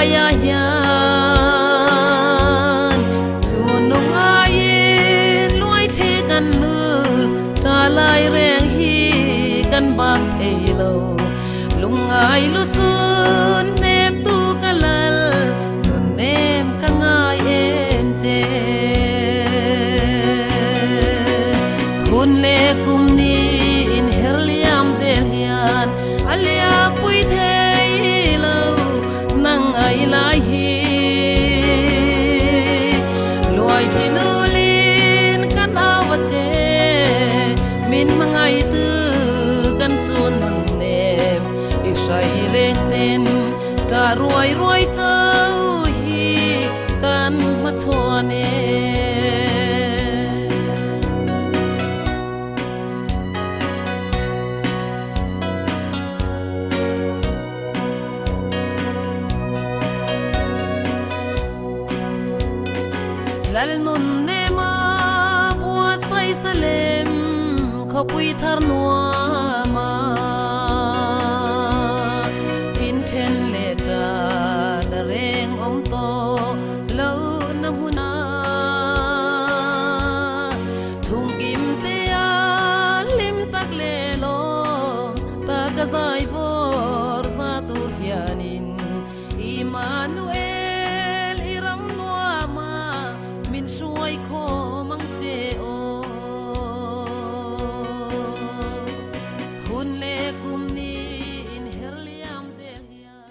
hnuaiah hian chu nungaiin luaithli kan lul ta lai reng hi kan bang thei lo. Lungngai lusun hnem tu ka lal nun nem ka ngai em che. Hun leh kum ni in her liam zel hian a liapui thei lo nang ai lai hi. Luai thi nulin kan au a che min hmangaih tu kan chun nun nem i hrai leng ten ta ruai ruai chau hi kan hmachhuan e. Lalnun nema buatsaih Salem khawpui thar nuama inthen leh ta na reng awm tawh lo na hmuna chhungkim tea hlim tak leh lawm ta ka zai vawr za tur hianin Immanuel i ram nuama min hruai khawm ang che aw. Hun leh kum ni in her liam zel hian.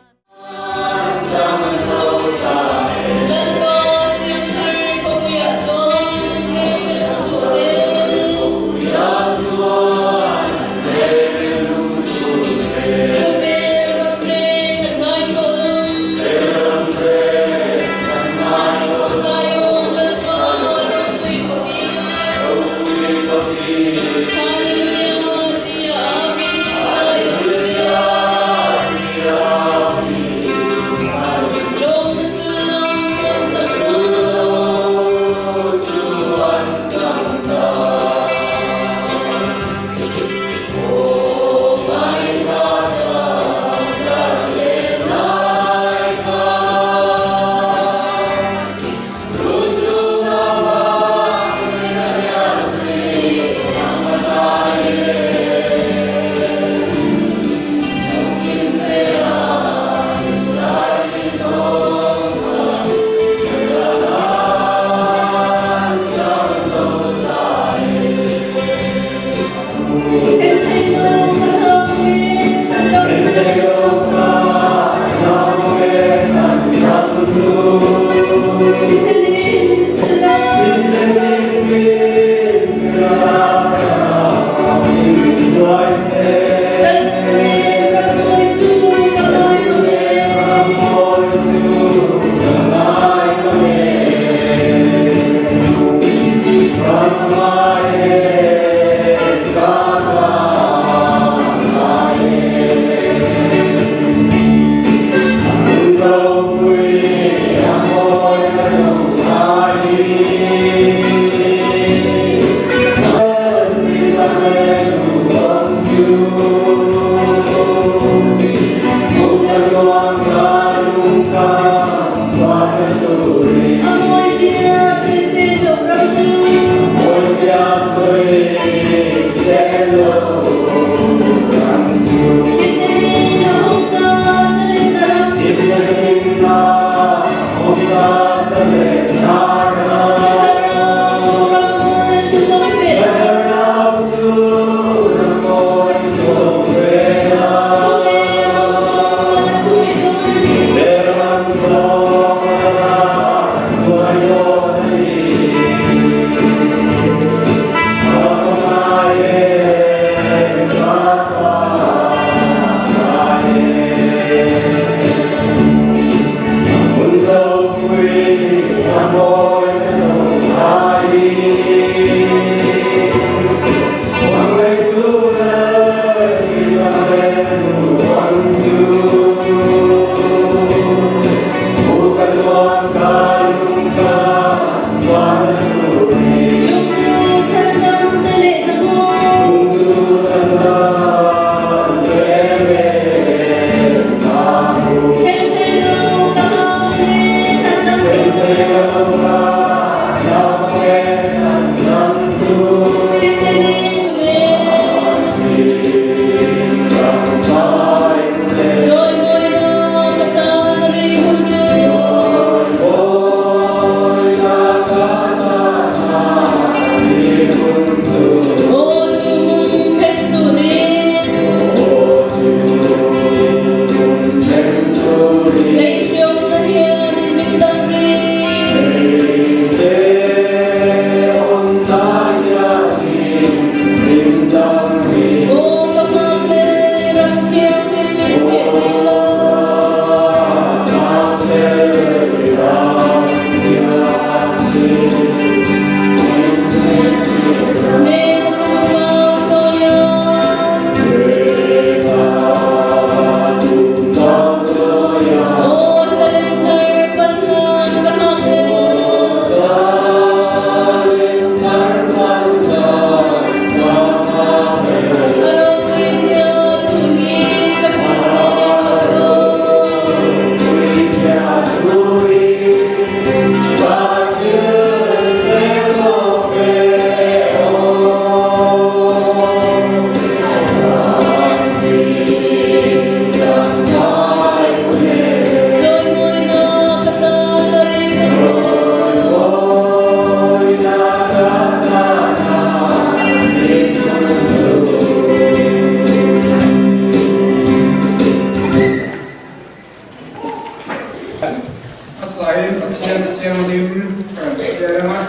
atangin ka rawn chhiar ang a.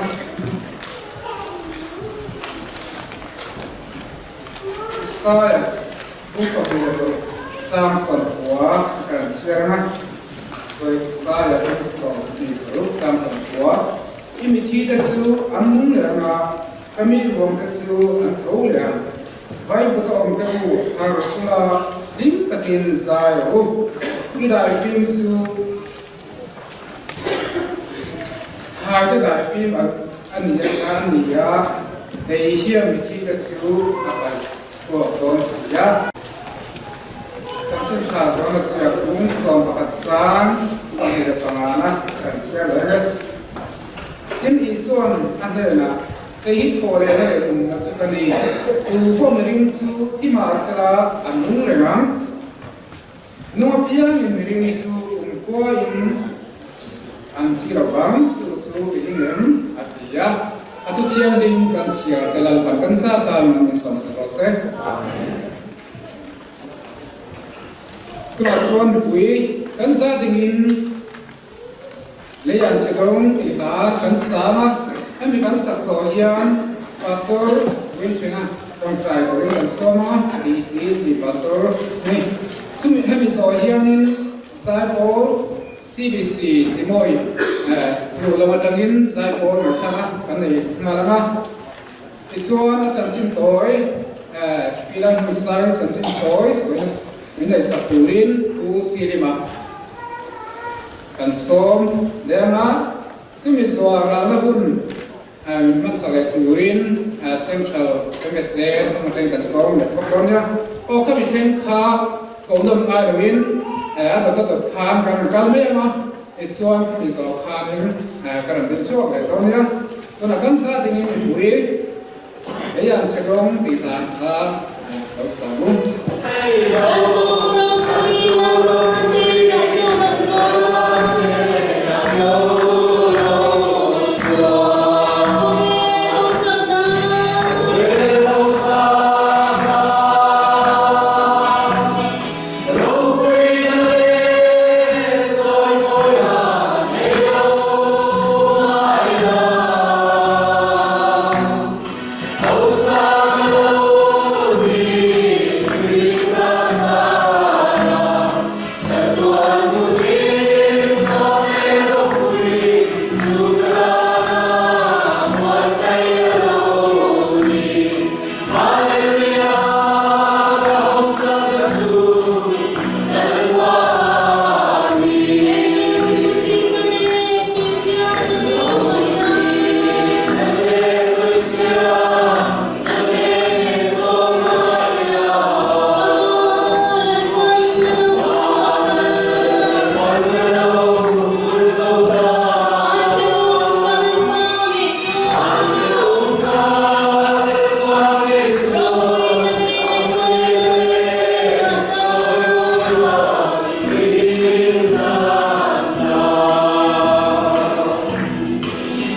Isaia bu 26 chang 90 ka rawn chhiar ang a. Isaia bu 26 chang 90. I mithi te chu an nung leh ang a, ka mi ruang te chu an tho leh ang. Vaibut a awm te u, har ula hlim takin zai rawh u. I daifim chu Hai te daifim a ni a ni a, hei hian mithi te chu a paih chhuak dawn si a. Chanchin tha zawng a chhiar kung 11 chang 25 na kan chhiar leh e. Tin Isuan a hnenah, Kei hi thaw leh na leh nunna chu ka ni, tu pawh miring chu thi mahsela a nung reng ang. Nung apiangin miring chu kumkhuain an thi lo vang, chu chu i ring em? a ti a. A thu thianghlim kan chhiar te Lalpan kan sa tan man min sawm sak rawh se. Tunah chuan mipui kan za dingin lei an che dawng tih hla kan sang a, hemi kan sak zawh hian Pastor Winthrena tawngtai turin kan sawm a, DCC Pastor ni. Chumi hemi zawh hianin Zaipawl CBC Timawi hmuh lo atangin Zaipawl ngaihthlak a kan nei nghal ang a. Tichuan a chanchin tawi Pilan Hmunsai chanchin tawi sawi min neihsak turin Pu Silima kan sawm leh ang a. Chumi zuah ralna hun min hmansak leh turin Central MSA atangin kan sawm leh bawk dawn nia. Aw khami thleng kha ko nawm ngai loin a dawt a dawt khan kan rawn kal mai ang a, tichuan khami zawh khanin ka rawn din chhuak leh dawn nia. Tunah kan za dingin mipui lei an che rawng tih dan kha lo sawi u. Kan tu ropui lalpa hnenah Zoram chuan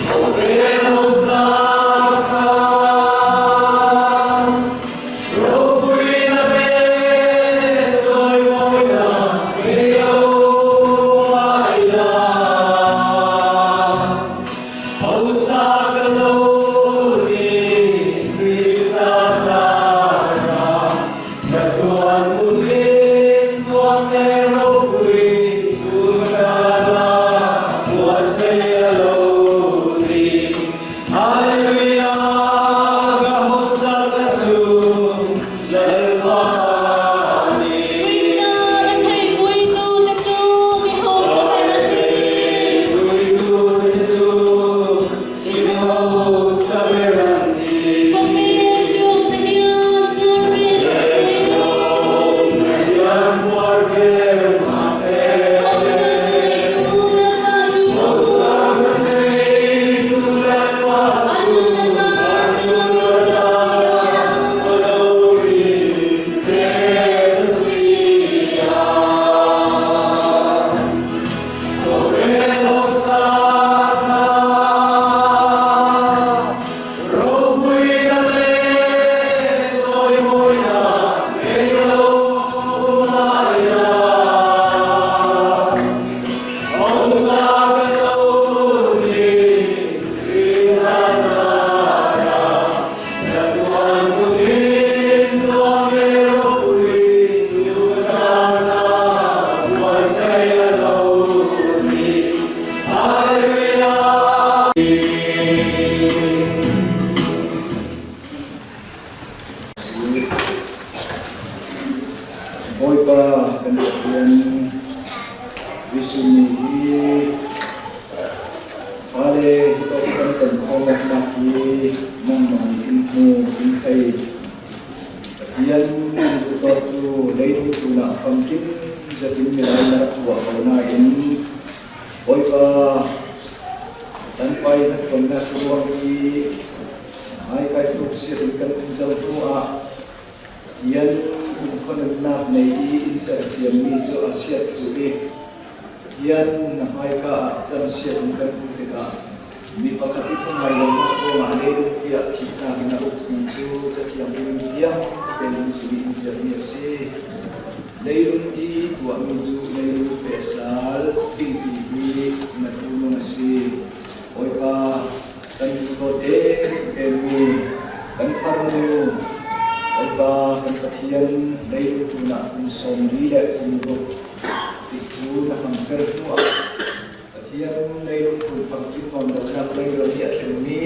Khawvel hausakna kan khawm awknak hi nangmah nih in hmu in thei. Pathian an duhdawttu leilung tlun ah famkim zetin milai na rak tuah ko nain Bawipa Satan pai na ṭhawnnak ruang i hmaikai tluk siat in kan um zau hnu ah Pathian kumkhua nunnak nei i in sersiammi cu a siat thlu i Pathian na hmaika ah camsiat in kan um tikah mi pakhat i thungai lonak ruangah leilung tiah thihnak in a ukmi cu Cathiang in thiang tein an simi in ziakmi a si. Leilung i tuahmi cu leilung fesal dingpi hi na tuhnung a si. Bawipa, kan duhdawt emmi kan farnu, Bawipa kan Pathian leilung tun ah kum 40 le kum ruk tik cu na hmangter hnuah Pathian leilung tun famkim nawn lonak leilung nih a thlenmi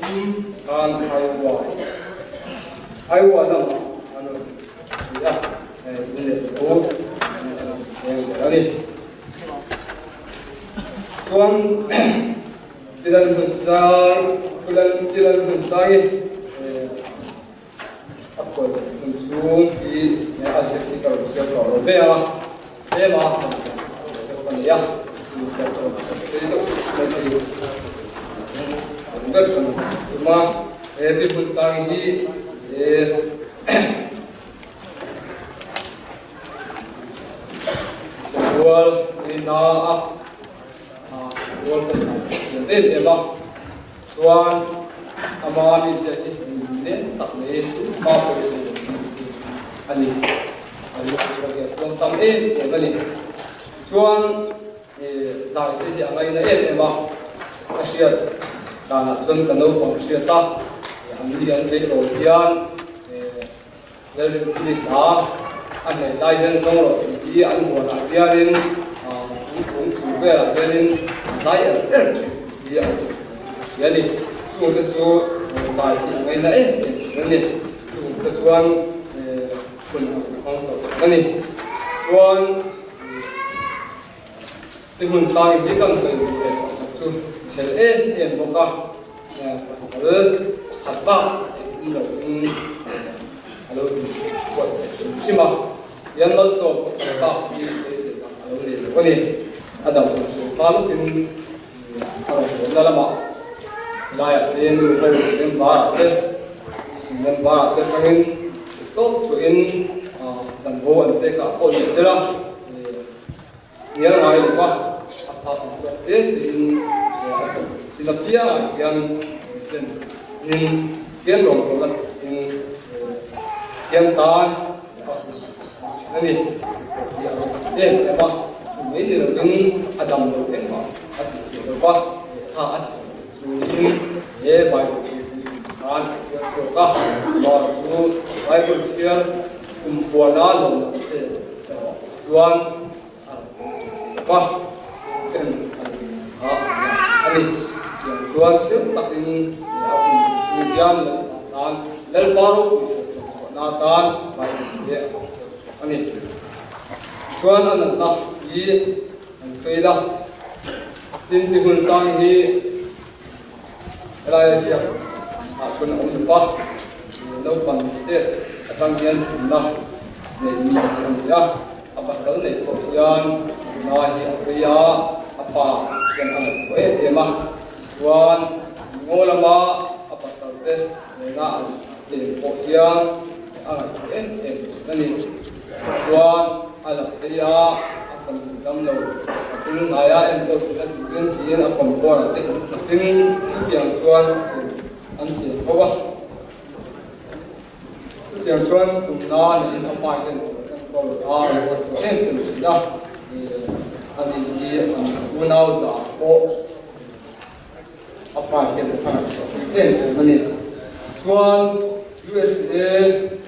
30 khan Iowa Iowa lamah an rawn chhui a, in leh lo an rawn thleng ber a ni. Chuan Tilan Hmunsai Tilan Tilan Hmunsai a khawi hmun chhung hi a ziak hi ka rawn chhiar tawh lo ve a, tlem a han ziak chhiar ka nei a, chu ziak ka rawn chhiar phei deuh mai thei ber chuan a tum a, he pi Hmunsangi hi he Rual nina a rual ka thiam em em a, chuan ama mizia hi lem tak mai hma pawisa lo hi a ni. A rilru hi a tluang tam em em a ni. Chuan zai te hi a ngaina em em a, ka hriat danah chuan ka naupang hriat a, an ni an tleirawl hian Lalrinpuii hla a hnaih lai hian zawng rawh tih hi an huanah hianin thingkung chung velah hianin an zai er er thin tih hi a hria a ni. Chungte chu zai hi a ngaina em em thin a ni. Chungte chuan hun a hmang tawh thin a ni. Chuan i hun sang hi kan sawi duh leh pakhat chu chhel em em bawk a, pasal pakhat bak tum loin a lo inbuatsaih hrim hrim a, tian malsawm pakhat bak hi beisei tak a lo nei lo a ni. A dam hun suh hma lutin a rawn hawnna lamah helaiah te nu ho member-ah te, member-ah te atangin tawp chhuahin chanvo an pek ah pawh ni sela. Hnial ngai lo va, a phak ang tawk te tein a chawp chin apiangah hian ten in fian rawng rawng a in fian tan a hun thin a ni. Tih a rawn ti em em a, chu mai ni lovin a dam lo engmah a tih theih lo va, lehkha a chhiar theih chu niin he Bible hi khan a chhiar chhuak a, Mar chu Bible chhiar kum puana lawm loh te erawh chuan a rawn awm thei lo va, chhungten an a a ni. Tiang chuan chheu takin a hun duh chung hian Lalpa tan Lalpa ropui chhiar chhuah chhuahna atan Bible hi a rawn chhiar chhuak a ni. Tichuan a natna hi an sawi la, tin ti hun sang hi Helai a ziak ah chuan a awm lo va, naupang te atang hian thumna nei mi a ni a, a pasal neih pawh hian thumna hi a phei a, a pa hian a ngaihtuah em em a, tichuan ngaw lama a pasal te nena an len pawh hian a ngaihtuah em em thin a ni. Chuan a la phei a, a fanu dam lo, a bul hnaia enkawl theihna turin tiin a kawmkawrah te in sakin chutiang chuan a chen an chen ho a. Chutiang chuan kumna neiin a pa hian tur enkawl a lo ngaihtuah em em thin a, ani hi an unau zah pawh a pa hian a ngaihtuah em em a ni. Chuan USA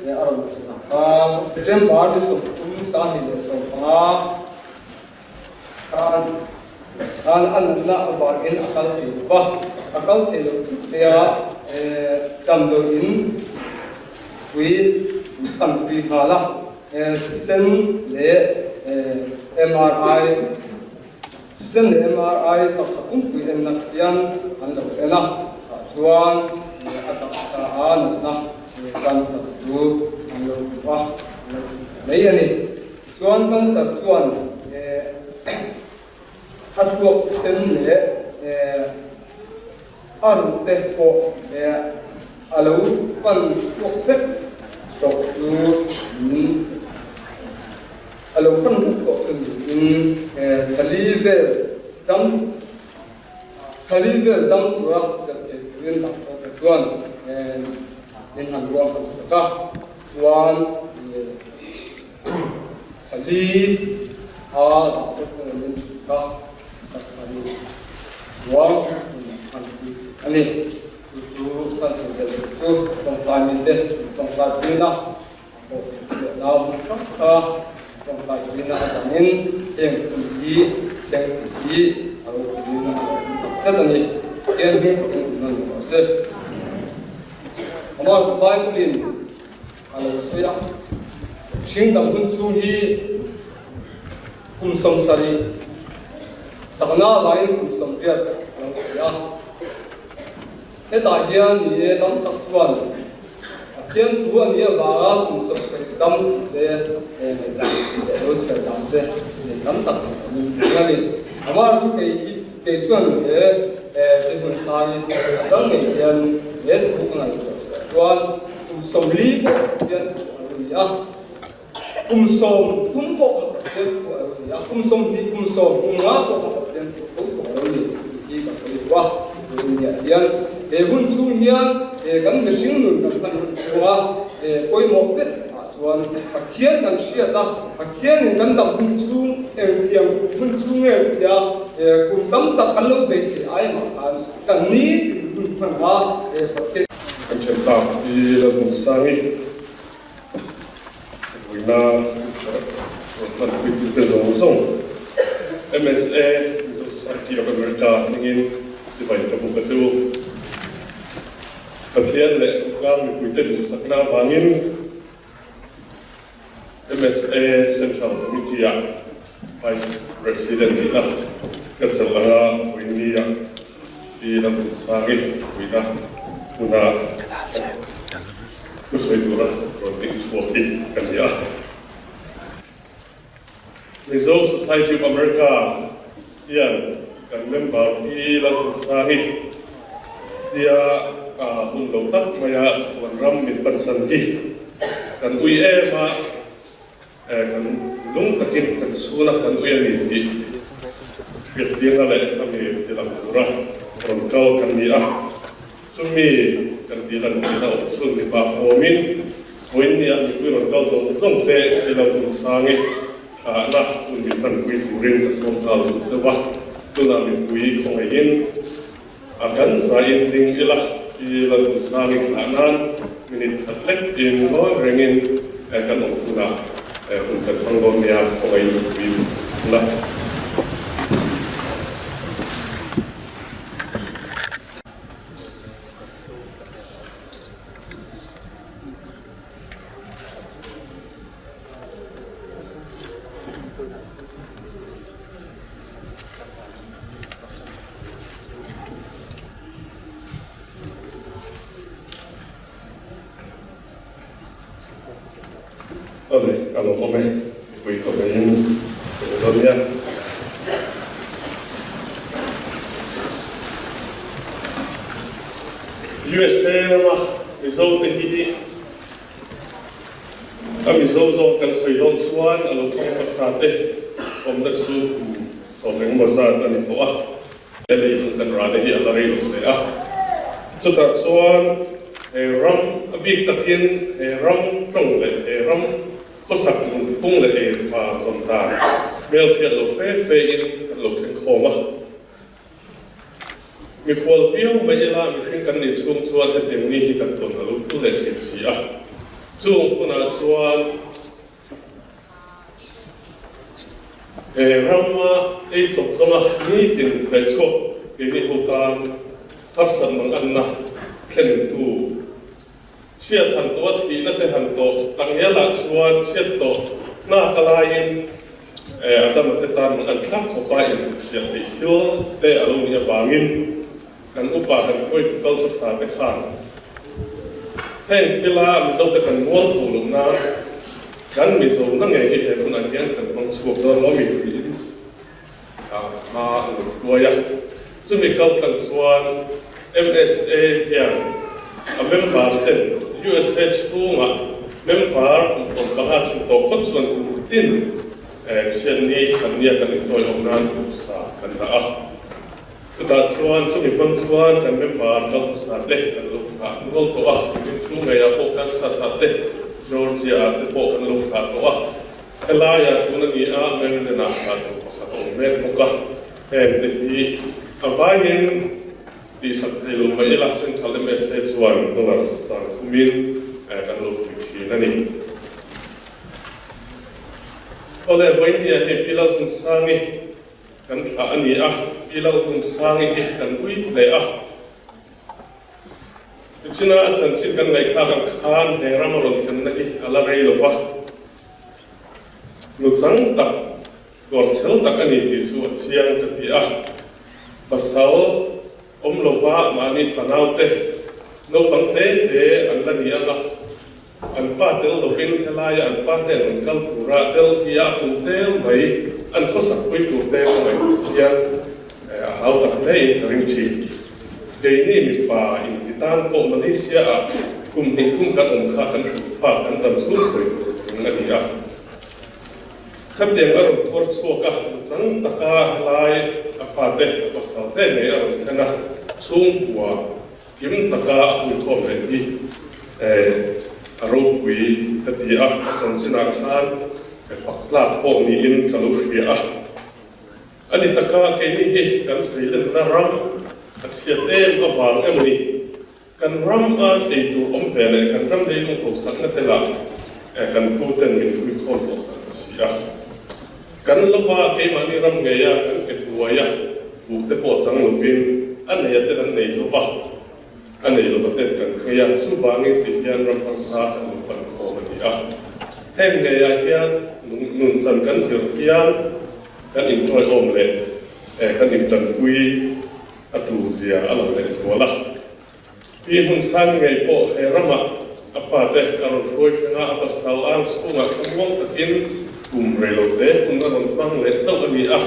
leh a rawn chhun ang kha September ni 30 2015 khan khan a natna avangin a kal thei lo va, a kal thei lo tih te a damdawi in pui an pui nghal a, thisen leh MRI Thisen leh MRI taksa pumpui enna hian an lo en a, tah chuan a taksa a natna cancer chu an lo hmu a, an lo hmu ta mai a ni. Chuan cancer chuan a thluak thisen leh a ruh te pawh a lo pan chhuak vek tawh chu A lo pan buk tawh chu niin thali vel dam thali vel dam tura chelh thei turin doctor te chuan min han ruang han sak a, chuan thali a doctor chuan min hrilh a, pasarih chuang han ti a ni. Chu chu kan sawi tel duh chu tawngtai mite tawngtai puina Nau hrang kha tawngtai tuina avangin heng hun hi thleng tih hi a ropuiin a lo awm tak zet a ni. Pathian hming fakin awm nawn rawh se. Amar Bible-in a lo sawi a, Hring dam hun chhung hi kum 70, chakna avangin kum 80 a lo sawi a. Hetah hian ni e tam tak chuan Pathian thu a nih avanga kum 70 dam tih te, ngaihdan tih leh lo chhiar dan te nei tam tak an awm thin a ni. Amar chu kei hi kei chuan he te hmun sangin a dang ngei hian he thu ka ngaihtuah chhuah chuan kum 40 pawh Pathian thu a lo ni a. Kum 30 pawh kha Pathian thu a lo ni a, kum 20, kum 15 pawh kha Pathian thu tho tho a lo ni tih hi ka sawi duh a. Tunah hian he hun chhung hian he kan mihring nun kan hman hun chhunga he pawimawh ber ah chuan Pathian kan hriat a, Pathianin kan dam hun chhung engtiang hun chhung nge tia he kum tam tak kan lo beisei ai mah khan kan nitin hun hman a he Pathian Kan thiam tak hi Lalhmunsangi. Vawiina rawn hmanpuitute zawng zawng MSA, Mizo Society of America hmingin chibai ka buk a che u. Pathian leh khawtlang mipuite duhsakna avangin MSA Central Committee-ah Vice President nihna ka chelh anga vawiinni-ah Pi Lalhmunsangi puina hmuna thusawi tura rawn ding chhuak hi ka ni a. Mizo Society of America hian kan member Pi Lalhmunsangi tia hun lo tak maia chhuan ram min pansan hi kan ui em a. Kan lung takin kan chhun a, kan ui a ni tih hriattirna leh khami tilang tura rawn kal kan ni a. Chumi kan tihlan theihna awm chhun mipa awmin vawiinniah mipui rawn kal zawng zawng te i lo hun sang i, thlahna hun min hmanpui turin ka sawm nghal duh cheu a. Tunah mipui khawngaihin a kan zaiin ding ila i la hun sang i thlah nan minute khat lek in ngawi rengin kan awm hunah hun kan hmang dawn nia khawngaih mipui la. Awle, ka lawm awm e, mipui ka veiin ka hmu dawn nia. USA lama Mizo te hi A Mizo zawk kan sawi dawn chuan a lo thawng hmasa te awmna chu kum sawm engemaw zat a ni tawh a, he leilung kan rah te hi a la rei lo hle a. Chutah chuan he ram a bik takin he ram tawng leh he ram khawsak nunphung leh eirva zawm dan hmelhriat lo fe fe in kan lo thleng khawm a. Mikhual viau mai ila mihring kan nih chhung chuan hetiang ni hi kan tawn a lo tul leh thin si a. Chung hunah chuan he rama ei chawp zawnga nitin hmeichhuak keini ho tan harsat manganna thlentu chhiat han tawh a thihna te han tawh takngialah chuan chhiat tawh hna ka laiin Adama te tan an thlak khawp a inchhiat tih thil te a lo nih avangin kan upa kan hruaitu kal hmasa te khan heng thila Mizo te kan mual phu loh nan kan Mizo na ngei hi he hmunah hian kan hmang chhuak dawn lo mi tiin hma an lo hruai a. Chumi kal tlang chuan MSA hian a member ten USA chhungah member kum 15 chhun tawh phawt chuan kum tin chhiatni khatnia kan intawi awm nan pawisa kan dah a. Chutah chuan chumi hmang chuan kan member kal hmasa te kan lo thlah nual tawh a, kumin chhung ngeiah pawh Kansas ah te, Georgia ah te pawh kan lo thlah tawh a. Helaiah tun a ni a, Maryland ah thlah tur pakhat a awm mek bawk a. Heng te hi a vaiin tihsak thei lo mai ila Central MSA chuan dollar sasang khumin kan lo pui thin a ni. Awle, vawinia hei Pi Lalhunsangi kan thlah a ni a, Pi Lalhunsangi hi kan ui hle a. Tichina a chanchin kan ngaihthlak ang khan he ram a rawn thlenna hi a la rei lo va, nuchang tak, dawrchhel tak a ni tih chu a chiang ka ti a. Pasal awm lo va mahni fanaute naupang te te an la ni ang a, an pa tel lovin helaia an pa hnen rawn kal tura tel tia a kum tel mai an khawsak pui tur te ka ngaihtuah hian a hau tak hlein ka ring thin. Keini mipa inti tan pawh Malaysia-ah kum hnih thum kan awm kha kan hrilh phak kan dam chhung sawi tur ring a ni a. Khatiang a rawn tuar chhuak a, chang taka helai a fate a pasal te ngei a rawn thlen a, chhungkua kim taka a huikhawm leh hi a ropui ka ti a, a chanchinah khan fak tlak pawh niin ka lo hria a. A ni taka keini hi kan seilenna ram a chhiat em avang emaw ni? Kan ram a ei tur awm ve leh kan ram leilung hosakna te lah kan pu ten min hui khawn zawh sak ta si a. Kan lova keimahni ram ngeia kan ke buai a, buh te pawh chang lovin a nei a ten an nei zo va, a nei lova ten kan khei a, chuvangin ti hian ram harsa kan lo pan khawm a ni a. Heng ngeiah hian nunchan kan zir hian kan intawiawm leh kan intanpui A tu zia a lo leh zual a. Pi hmun sang ngei pawh he ramah a fate a rawn hruai thleng a, a pasal ang chhungah thlamuang takin kum reilo te hun a rawn hmang leh chauh a ni a.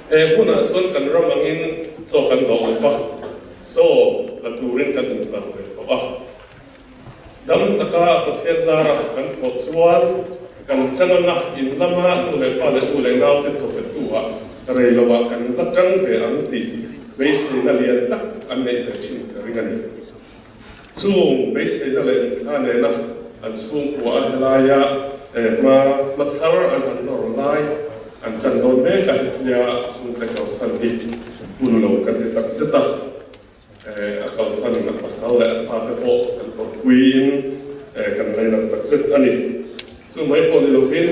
He hmunah chuan kan ram angin chaw kan dawh lo va, chaw la turin kan intar ve tawh a. Dam taka Pathian zara kan thawh chuan kan tang anga in lama nu leh pa leh u leh naute chawpetu-ah rei loah kan la tang ve ang tih beiseina lian tak an neih ve thin ka ring a ni. Chung beiseina leh mitthla nena an chhungkua a helaia hma hma thar an han nawr lai an tan dawn mek a, hetia chhungte kalsan hi hun lo kan ti tak zet a. A kalsan a pasal leh a fate pawh kan tawrhpuiin kan ngainat tak zet a ni. Chu mai pawh ni lovin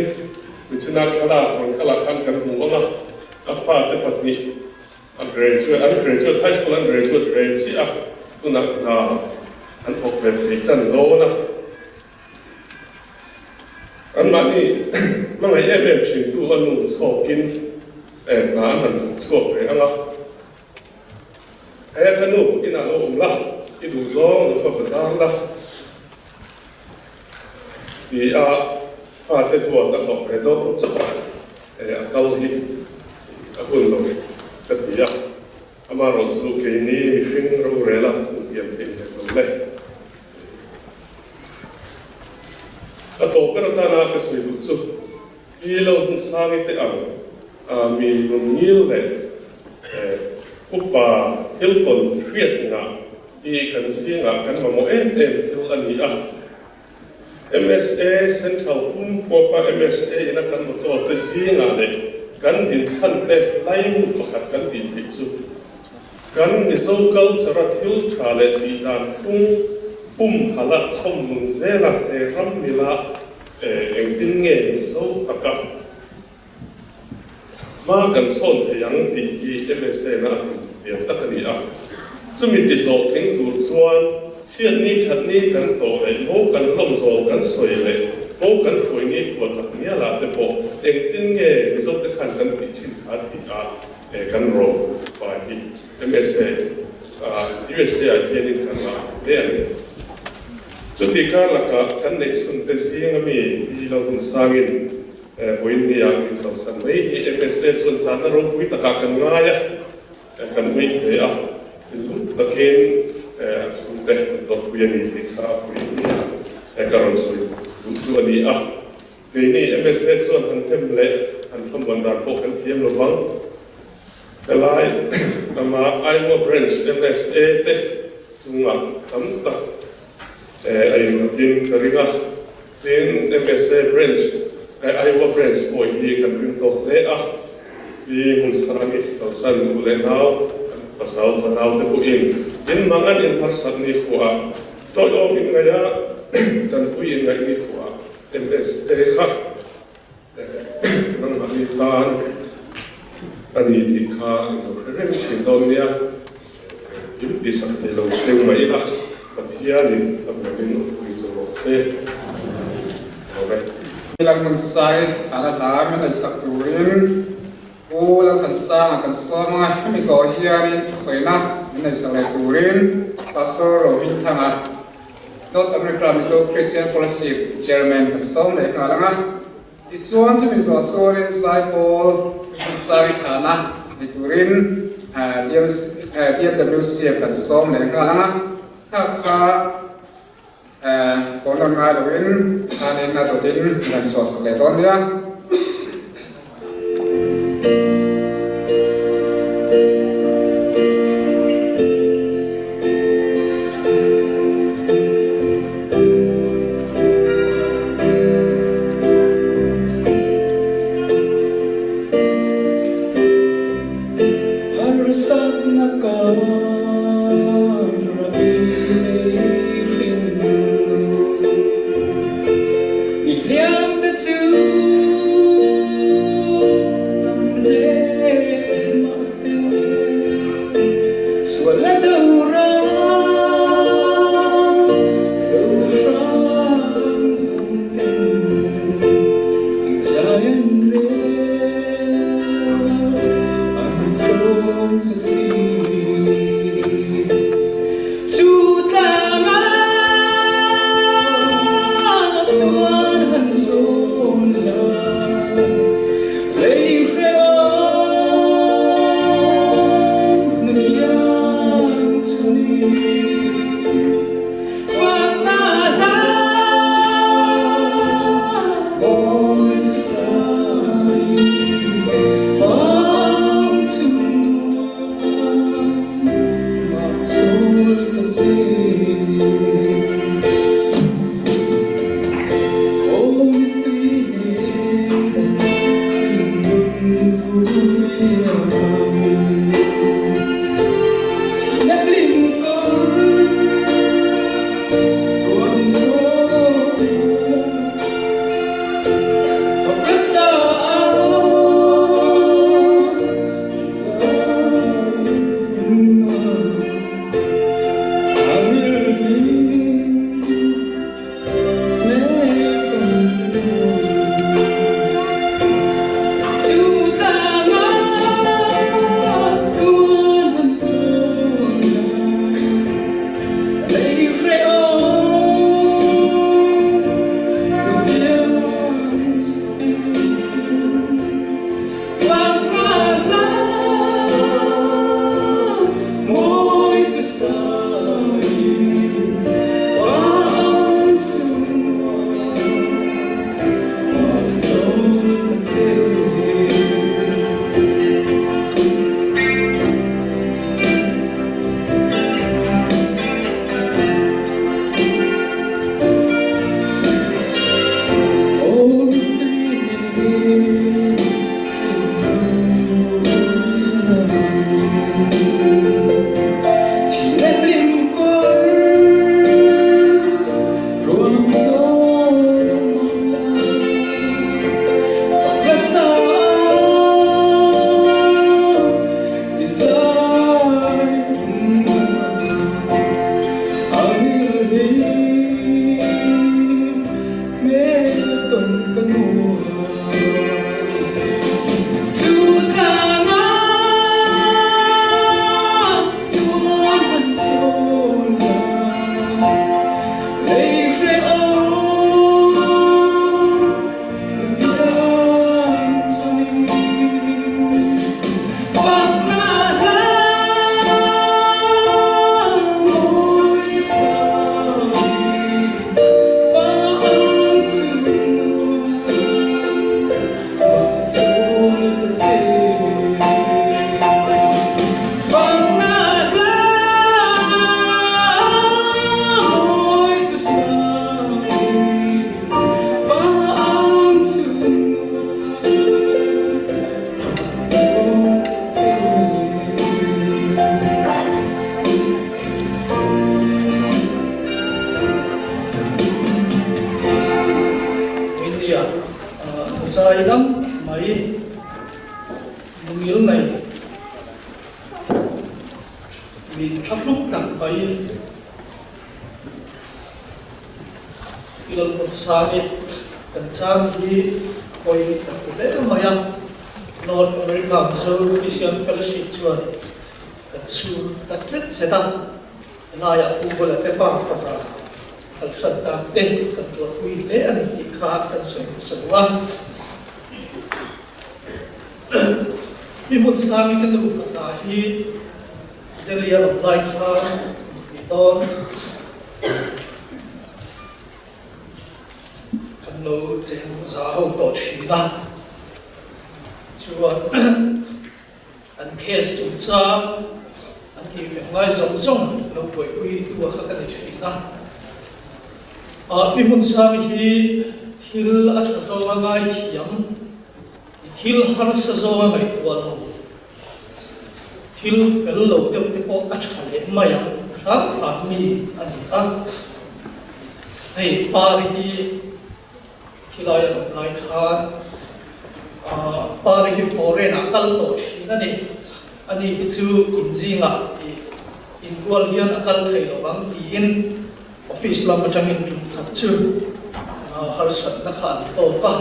Michina thlalak rawn kalah khan kan hmu ang a, a fate pahnih a graduate, an graduate, high school an graduate ve chiah a, tunah hna an thawk ve thei tan dawn a. Anmahni hmangaih em em thintu a nu chhawkin hna an han thawk chhuak ve ang a. He ka nu inah lo awm la, i duh zawng lo va bazar la ti a fate duat a hlawh ve dawn chauh a, a kal hi a hun lo ka ti a, amaherawhchu keini mihring rorela hmuhpian theih hek lo le. A tawp ber atana ka sawi duh chu i lo hun sangi teh ang a mi nun ngil leh upa thil tawn hriat ngah hi kan zingah kan mamawh em em thil a ni a. MSA Central pum huapa MSA ina kan motor te zingah leh kan dinchhan te laimu pakhat kan tih theih chu kan Mizo culture a thil tha leh tih dan phung pum hala chhawm nung zela he ram mila engtin nge Mizo taka Hma kan sawn thei ang tih hi MSA-na a tum lian tak a ni a. Chumi ti hlawhtling tur chuan chhiatni thatni kan tawh leh mo kan hlawm zawl kan sawi leh mo kan thuaini khuat tak mialah te pawh engtin nge Mizote khan kan tih thin kha tih a kan rawm pa hi MSA USA-ah hianin kan ngah hle a ni. Chuti kar lakah kan neihchhunte zinga mi Pi Lalhunsangin Vawiin nia min kalsan mai hi MSA chuan zahna ropui takah kan ngai a, kan ui hle a, thinlung takin a chhungte kan tawrhpui a ni tih kha a pui nia ka rawn sawi duh chu a ni a. Keini MSA chuan han hnem leh han thlamuan dan pawh kan thiam lo vang. Helai lama Iowa Branch MSA te chungah tam tak a innghatin ka ring a. Tin, MSA Branch, Iowa Branch pawh hi kan ring tawk hle a, Pi Hmunsangi kalsan u leh nau, pasal fanau te pawhin in mangan in harsat ni khuaah tawihawm in ngaih a, kan pui in ngaih ni khuaah MSA kha nangmahni tan a ni tih kha in lo hre reng thin dawn nia. Engkim tihsak thei lo cheu mai ila Pathian. Pathianin thlamuanin awmpui chu rawh se. Amen. Lalhmunsai thana hla min ngaihsak turin Pu Lalthansanga kan sawm a, hemi zawh hianin thusawiina min ngaihsak leh turin Pastor Rohminthanga, North America Mizo Christian Fellowship Chairman kan sawm leh nghal ang a. Tichuan chumi zawh chuanin Zaipawl Hmunsai thana ni turin DMWCF kan sawm leh nghal ang a, kha kha Kawn rawn ngai loin khanin a dawtin rawn chhuah sak leh dawn nia. Harsatna kar a i hring I hliam te chu tam hle mahse sual a do ram lo hrang zawng ten i zai an rel. An tlawm ta si. Chu tlangah chuan han zawn la, lei hrehawm na kiang chhunin fakna hla mawi chu sain hmang chungah mah chawl ta che. Aw mittui nen in vui ang. Na hlim kawr tuan zawn ka sa India zaidam mai nungil nei min tha hluk tak mai. I lo hmun sang i kan chang hi a pawi tak ti hle mai a. North America Mizo Christian Fellowship chuan kan chhung tak zet zet a, helaiah Pu Bula te pa pava kalsan tak te kan tuarpui hle a ni tih kha kan sawi hmasa duh a. Mi hmun sang i ka nu faza hi Delhi a awm lai khan ni dawn. Kan lo cheng za ho tawh thin a, chuan an case chungchang an tih fek ngai zawng zawng lo buaipui tu a kha ka ni thin a. Pi Hmunsami hi thil a tha zawnga ngaithiam, thil harsa zawnga ngaihtuah lo, Thil fel lo deuh te pawh a tha leh mai ang hram hram mi a ni a. Hei Pari hi khilai a awm lai khan Pari hi foreign ah kal tawh thin a ni. Ani hi chu inzingah ih inrual hian a kal thei lo vang tiin Office lam atangin tum khat chu harsatna kha an tawk a,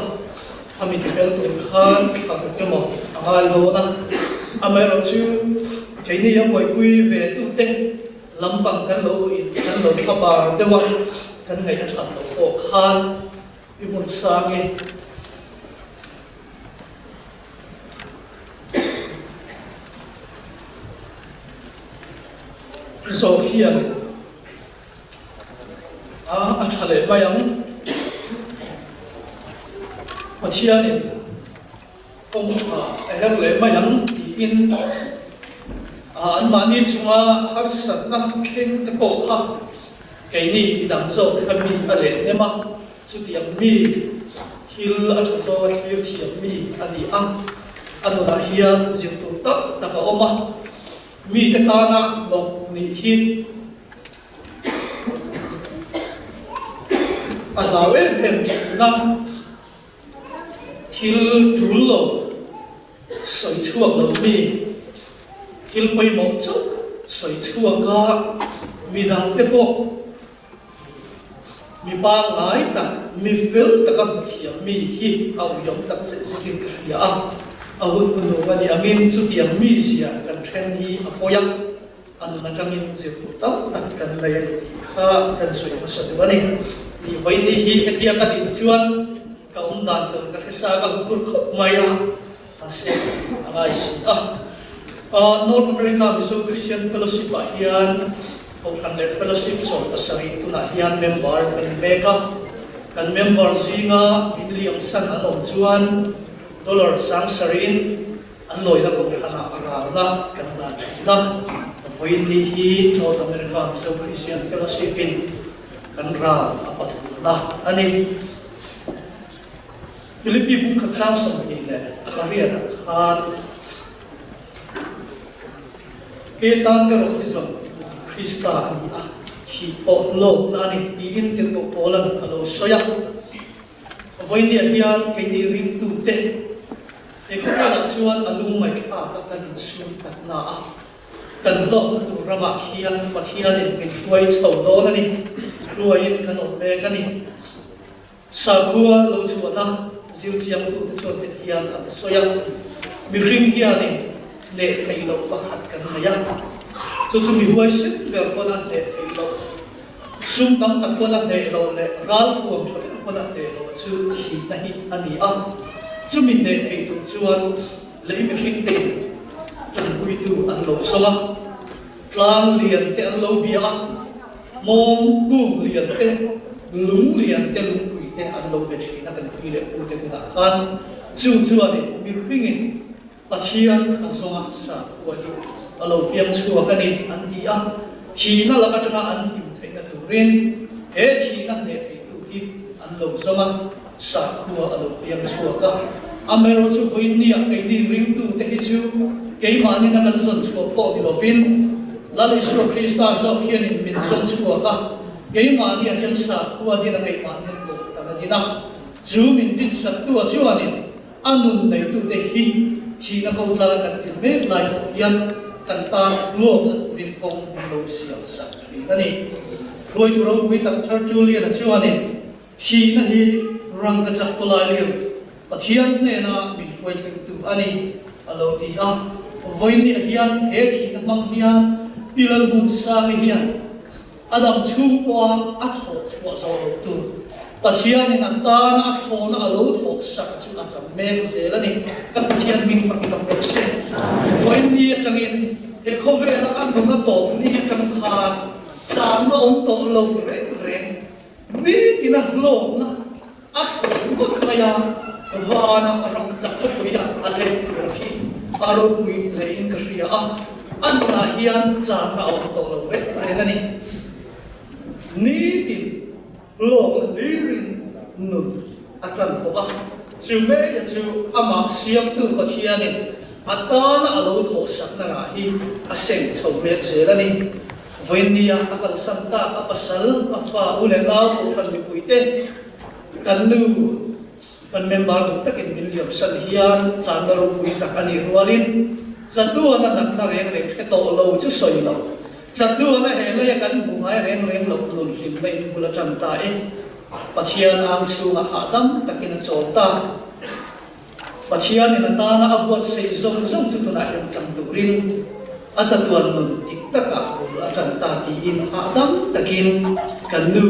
khami tifel tur khan thla ruk emaw a ngai dawn a. Amaherawh chu keini a buaipui ve tute lampang kan lo in kan lo thla bar deuh a, kan ngaih a that loh pawh khan i hmun sang e. Zawk hian. A a tha leh mai ang. Pathianin kawngka a her leh mai ang tiin anmahni chunga harsatna thleng te pawh kha keini midang zawk te kha mi a leh hnem a, chutiang mi thil a tha zawnga thlir thiam mi a ni a, a nunah hian zir tur tak tak a awm a. Mite tana hlawk nih hi a hlau em em thin a, thil tul lo, sawi chhuak lo mi, thil pawimawh chauh sawi chhuak a, midangte pawh mi pangngai tak, mi fel taka hmu thiam mi hi a uiawm tak zet zetin ka hria a. A hun hnu a nih angin chutiang mizia kan then hi a pawi a, a nun atangin zir tur tam tak kan nei a ni tih kha kan sawi hmasa duh a ni. Ni vawiin hi hetia ka din chuan ka awm dan tur ka hre sa ka hmu kur khawp mai a, mahse a ngai si a. North America Mizo Christian Fellowship ah hian Kohhran leh Fellowship 70 tunah hian member kan ni mek a. Kan member zinga min liamsan an awm chuan dollar 70,000 in an lawina Kohhranah a ralna kan la thin a. Vawiin ni hi North America Mizo Christian Fellowship in kan ral a pathumna a ni. Philippi bungkhat chang 28 ah khan Ke tan ka rawh hi zawng Krista a ni a, thih pawh lawkna a ni tiin Tirhkoh Paula'n a lo sawi a. Vawinia hian keini ringtute he khawvelah chuan a lungngaihthlak a kan insum takna a, kan hlawkna tur ramah khian Pathianin min hruai chho dawn a ni, hruaiin kan awm mek a ni. Sakhua lo chhuahna zirchiangtute chuan heti hian an sawi a, Mihring hianin hneh theih loh pakhat kan nei a, chu chu mi huaisen ber pawn a hneh theih loh, sum tam tak pawn a hneh loh leh ralthuam tha ber pawn a hneh loh chu thihna hi a ni a. Chumi hneh theih tur chuan lei mihringtein tanpuitu an lo zawng a, tlang lian te an lo bia a, Hmawng kung lian te, lung lian te, lungpui te an lo be thin a kan pi leh pu te hunah khan chu chuanin mihringin Pathian a zawnga sakhua hi a lo piang chhuak a ni an ti a, thihna lak atanga an him theihna turin he thihna hneh theitu hi an lo zawng a, sakhua a lo piang chhuak a. Amaherawh chu vawiinnia keini ringtute hi chu keimahnin a kan zawn chhuah pawh ni lovin Lal Isua Krista zawk hianin min zawn chhuak a, keimahnia hian sakhua din a keimahni an bawk kan a din a, chu min dinsaktua chuanin a nun neitute hi thihna ko tlar a kan ti mek lai pawh hian kan tan luakna turin kawng min lo siam sak thin a ni. Hruaitu ropui tak Tertullian-a chuanin. Thihna hi rangkachak tawlai leh Pathian hnena min hruai thlengtu a ni, a lo ti a. Vawiinniah hian he thihna hmang hian Pi Lalhmunsangi hian a dam chhung pawha a thawh chhuah zawh loh tur Pathianin a tana a thlawhna a lo thawh sak chu a cham mek zel a ni. Kan Pathian hming fak i tam rawh se. Vawiinni atangin he khawvela a nun a tawp ni atang khan changna awm tawh lo reng reng Nitina hlawkna a hlawh ngawt mai a, vana ram chak khawpuia a let tur khi a ropui hlein ka hria a, a nunah hian channa a awm tawh lo reng reng a ni. Nitin hlawkna hlirin nun a tan tawh a, chu meia chu amah siamtu Pathianin a tana a lo thawhsakna rah hi a seng chho mek zel a ni. Vawinia a kalsan tak a pasal, a fa, u leh nau kohhran mipuite kan nu, kan member duh takin min liamsan hian channa ropui tak a nih rualin chatuana natna reng reng hre tawh lo chu sawi lo. Chatuana he leia kan hmuh ngai reng reng loh nun hlimna in bul a tan ta e. Pathian ang chhungah hahdam takin a chawl ta. Pathianin a tana a buatsaih zawng zawng chu tunah hian chang turin a chatuan nun dik takah bul a tan ta tiin hahdam takin kan nu,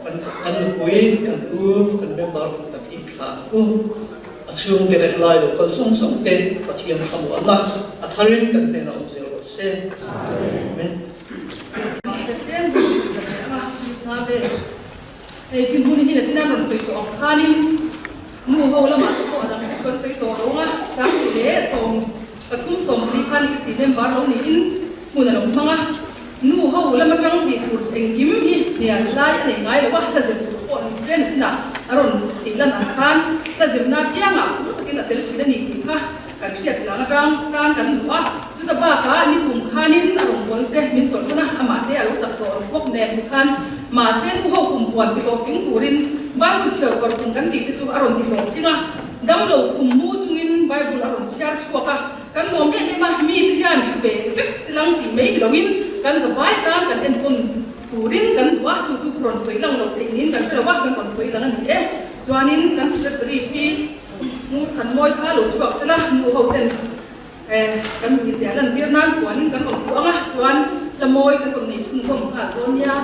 kan kan nupui, kan u, kan member hun tak hi thlah ang u. A chhungte leh helai lo kal zawng zawng te Pathian thlamuanna a tharin kan hnenah awm zel rawh se. Amen. Hei khi hmun hi nachina rawn sawi tawh ang khanin nu ho lamah te pawh a dang chu kan sawi tawh lo ang a, 20 leh 33 khan EC member lo niin hmun a lo hmang a, nu ho lam atang tih tur engkim hi hnial lai a nei ngai lo a, hla zir tur pawh ni se nachina a rawn tih lan ang khan hla zirna piangah phur takin a tel thin a ni tih kha kan hriat lang atang tan kan duh a, chuta bakah nikum khanin a rawngbâwl te min chawlhsan a, amah te a lo chak tawh ang bawk nen khan mahse nu ho kum puan ti hlawh tling turin Bible chhiar kawr kum kan tih te chu a rawn ti hlawh tling a, damlo khum mu chungin Bible a rawn chhiar chhuak a, kan lawm em em a, mi te hian hre ve vek silang tih mai ni loin kan zavai tan kan enkawn turin kan duh a, chu chu rawn sawi lang lo theih niin kan hre lo a, kan rawn sawi lang a ni e. Chuanin kan secretary hi. Hmur khan mawi kha lo chhuak sela, nu ho ten kan mizia lan tir nan puanin kan awm duh ang a, chuan tla mawi kan rawn nei chhunzawm nghal dawn nia.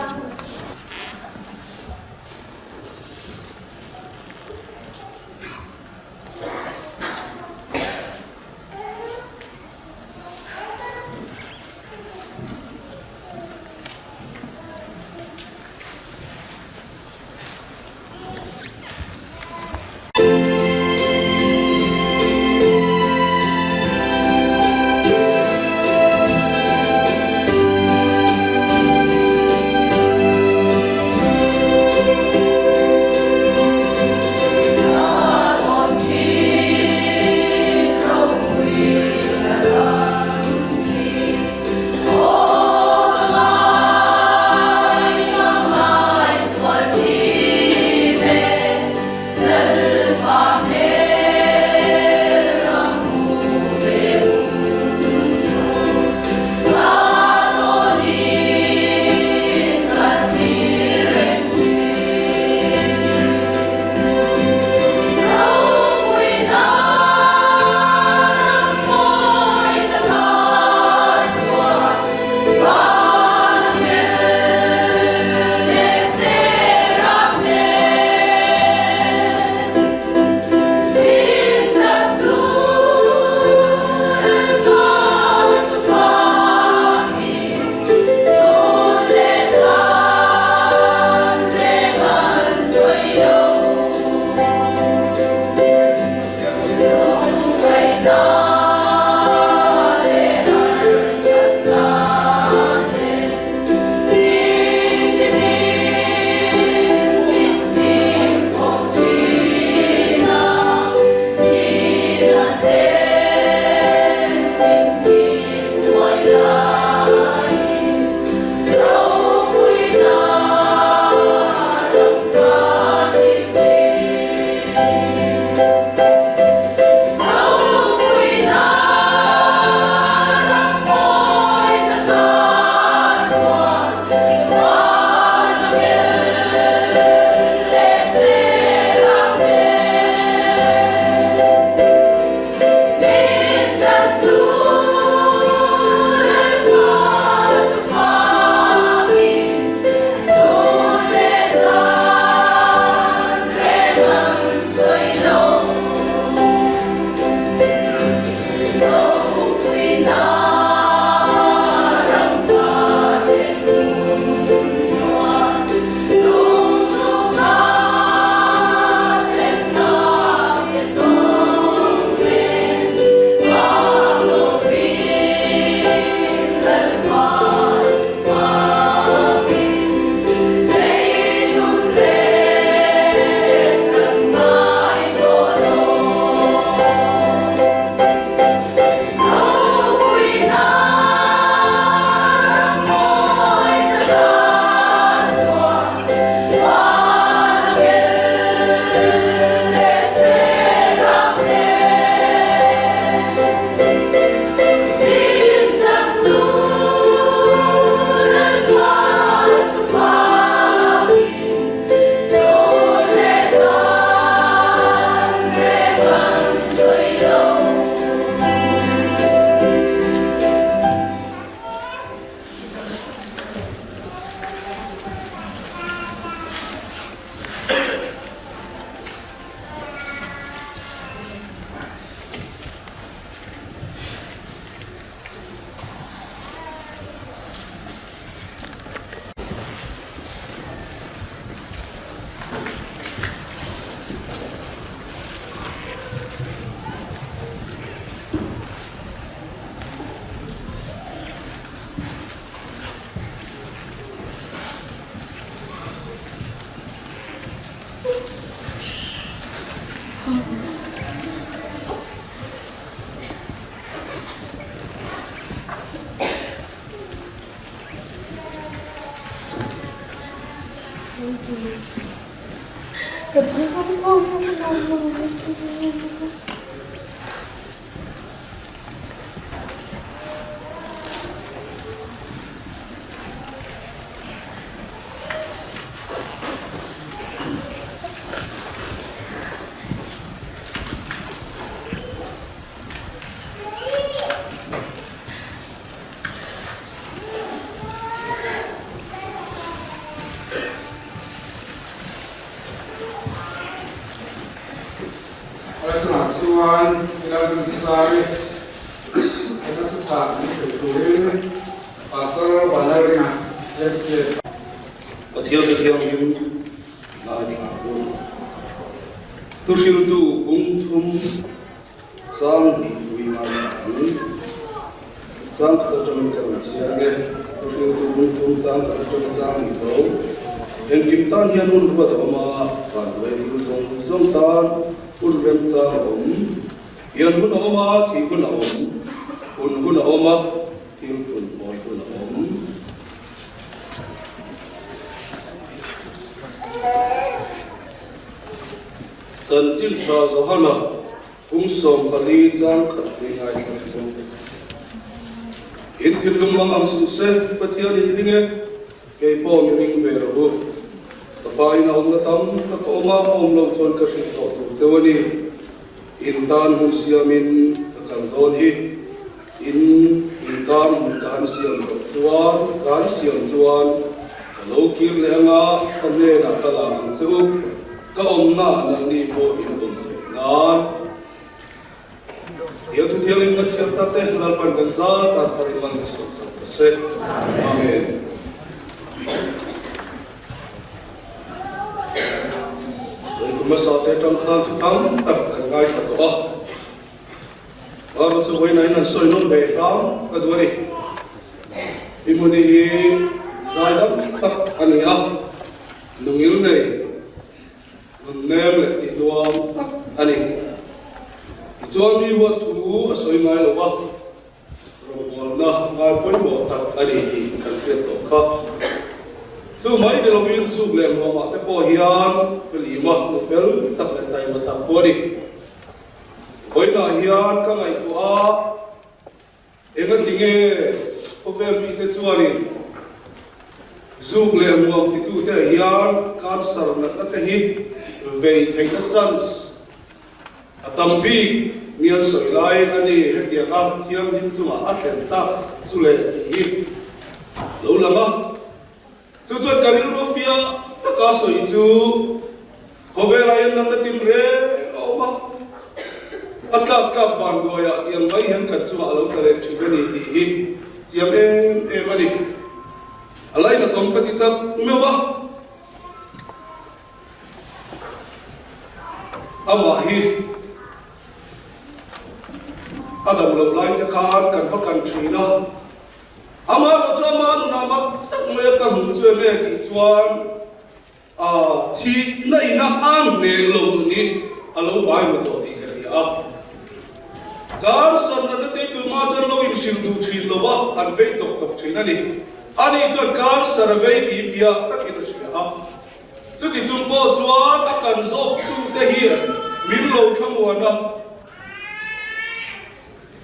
Tunah chuan Lalbinsari heta thuchah min hrilh turin Pastor Vanlalringa MCA. Pathian te thianghlim ngaithla u. Thuhriltu bung thum chang hnih ui ngaithla ang. Chang khat atangin ka rawn chhiar ang e. Thuhriltu bung thum chang khat atanga chang hnih tho. Engkim tan hian hun ruat a awm a, vanduai thil zawng zawng tan hun remchang a awm. Pian hun a awm a, thih hun a awm. Hun hun a awm a, thil phun hawi hun a awm. Chanchin tha Johana kum 14 chang khat pui ngaithla chu in thinlung mang ang suh se, Pathian in ring e, kei pawh mi ring ve rawh u. Ka pa in a awmna tam tak a awm a, a awm loh chuan ka hrilh tawh tur cheu a ni. In tan hmun siamin ka kal dawn hi. In intan hmun ka han siam loh chuan, ka han siam chuan ka lo kir leh anga ka hnenah ka la ang che u, ka awmna nangni pawh in awm theih nan. He thu thiangin ka chhiar tak te Lalpan kan zat a thar in man ka sawm sak ta se. Amen. Sawi kum hmasa te atang khan thu tam tak kan ngaithla tawh a. Baba chu vawiin an sawi nawm ve hram ka duh a ni. I hmuni hi zai dam tak a ni a, nungil nei, nun nem leh tih nuam tak a ni. Tichuan mi huat thu a sawi ngai lo va, rawngbawlna ngai pawimawh tak a ni tih kan hriat tawh kha. Chu mai ni lovin zuk leh hmuamah te pawh hian Felima nu fel tak leh taima tak pawh a ni. Vawiinah hian ka ngaihtuah a, engati nge khawvel mite chuanin zuk leh muang titute ah hian cancer natna te hi vei theihna chance a tam bik ni an sawi laiin a ni hetianga thianghlim chungah a thlen tak chu le tih hi lo lang a. Chu chuan ka rilru fiah taka sawi chu khawvelah hian natna tin reng a awm a, a tlak tlak van duaiah tih ang mai hian kan chungah a lo tla leh thin a ni tih hi chiang em em a ni. A lainatawm ka ti tak meuh a, amah hi a dam loh lai te khan kan va kan thin a, Amaherawh chu ama nunah mak tak mai a ka hmuh chu enge tih chuan thihna ina a hneh lo nun hi a lo vai mu tawh tih ka hria a. Cancer natna te tuma chuan lo inhrilh duh thin lo va, an vei tawk tawk thin a ni. Ani chuan cancer a vei tih fiah takin a hria a. Chuti chung pawh chuan a kan zawktute hian min lo thlamuan a.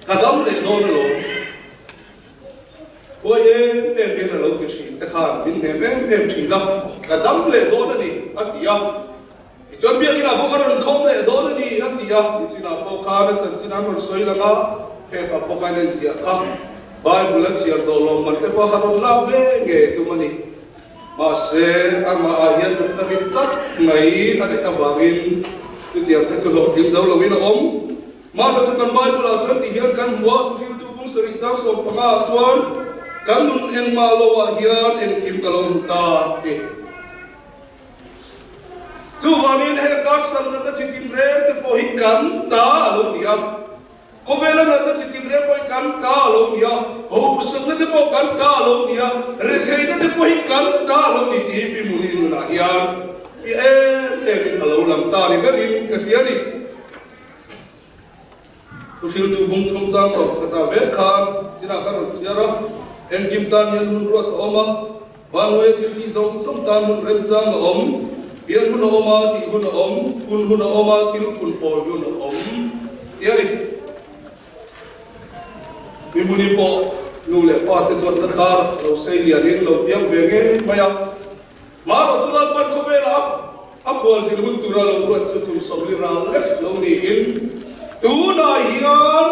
Ka dam leh dawn alawm. Huai em em hian a lo ti thin te khan min hnem em em thin a, ka dam leh dawn a ni a ti a. Tichuan biakinah pawh ka rawn khawm leh dawn a ni a ti a. Nichinah pawh khan a chanchin an rawn sawi lang a, hetah pawh khan a inziah kha. Bible a chhiar zawh lawm man te pawh a rawn lak ve ngei tum a ni. Mahse, amah ah hian nutna rit tak mai a neih avangin chutiang te chu hlawhtling zo loin a awm. Mahra chu kan Bible ah chuan ti hian kan hmu a, thuhriltu bung sarih chang 15 ah chuan kan nun engmah lo ah hian engkim ka lo hmu ta ti. Chuvangin heng cancer natna chi tinreng te pawh hi kan ta a lo ni a, khawvela natna chi tinreng pawh hi kan ta a lo ni a, hosakna te pawh kan ta a lo ni a, retheihna te pawh hi kan ta a lo ni tih hi Pi Muni nunah hian fiah em em in a lo lang ta ni berin ka hria a ni. Thuhriltu bung thum chang 11 ah vek khan chinah ka rawn chhiar a, engkim tan hian hun ruat a awm a. Vanhnuaia thil hi zawng zawng tan hun remchang a awm, pian hun a awm a, thih hun a awm, phun hun a awm a, thil phun pawi hun a awm tih a ni. Mihmuni pawh nu leh pa te duatna kar lo sei lianin lo piang ve ngei mai a. Marawh chu Lalpan khawvela a khualzin hun tura lo ruat chu kum 40 ral lek lo niin tunah hian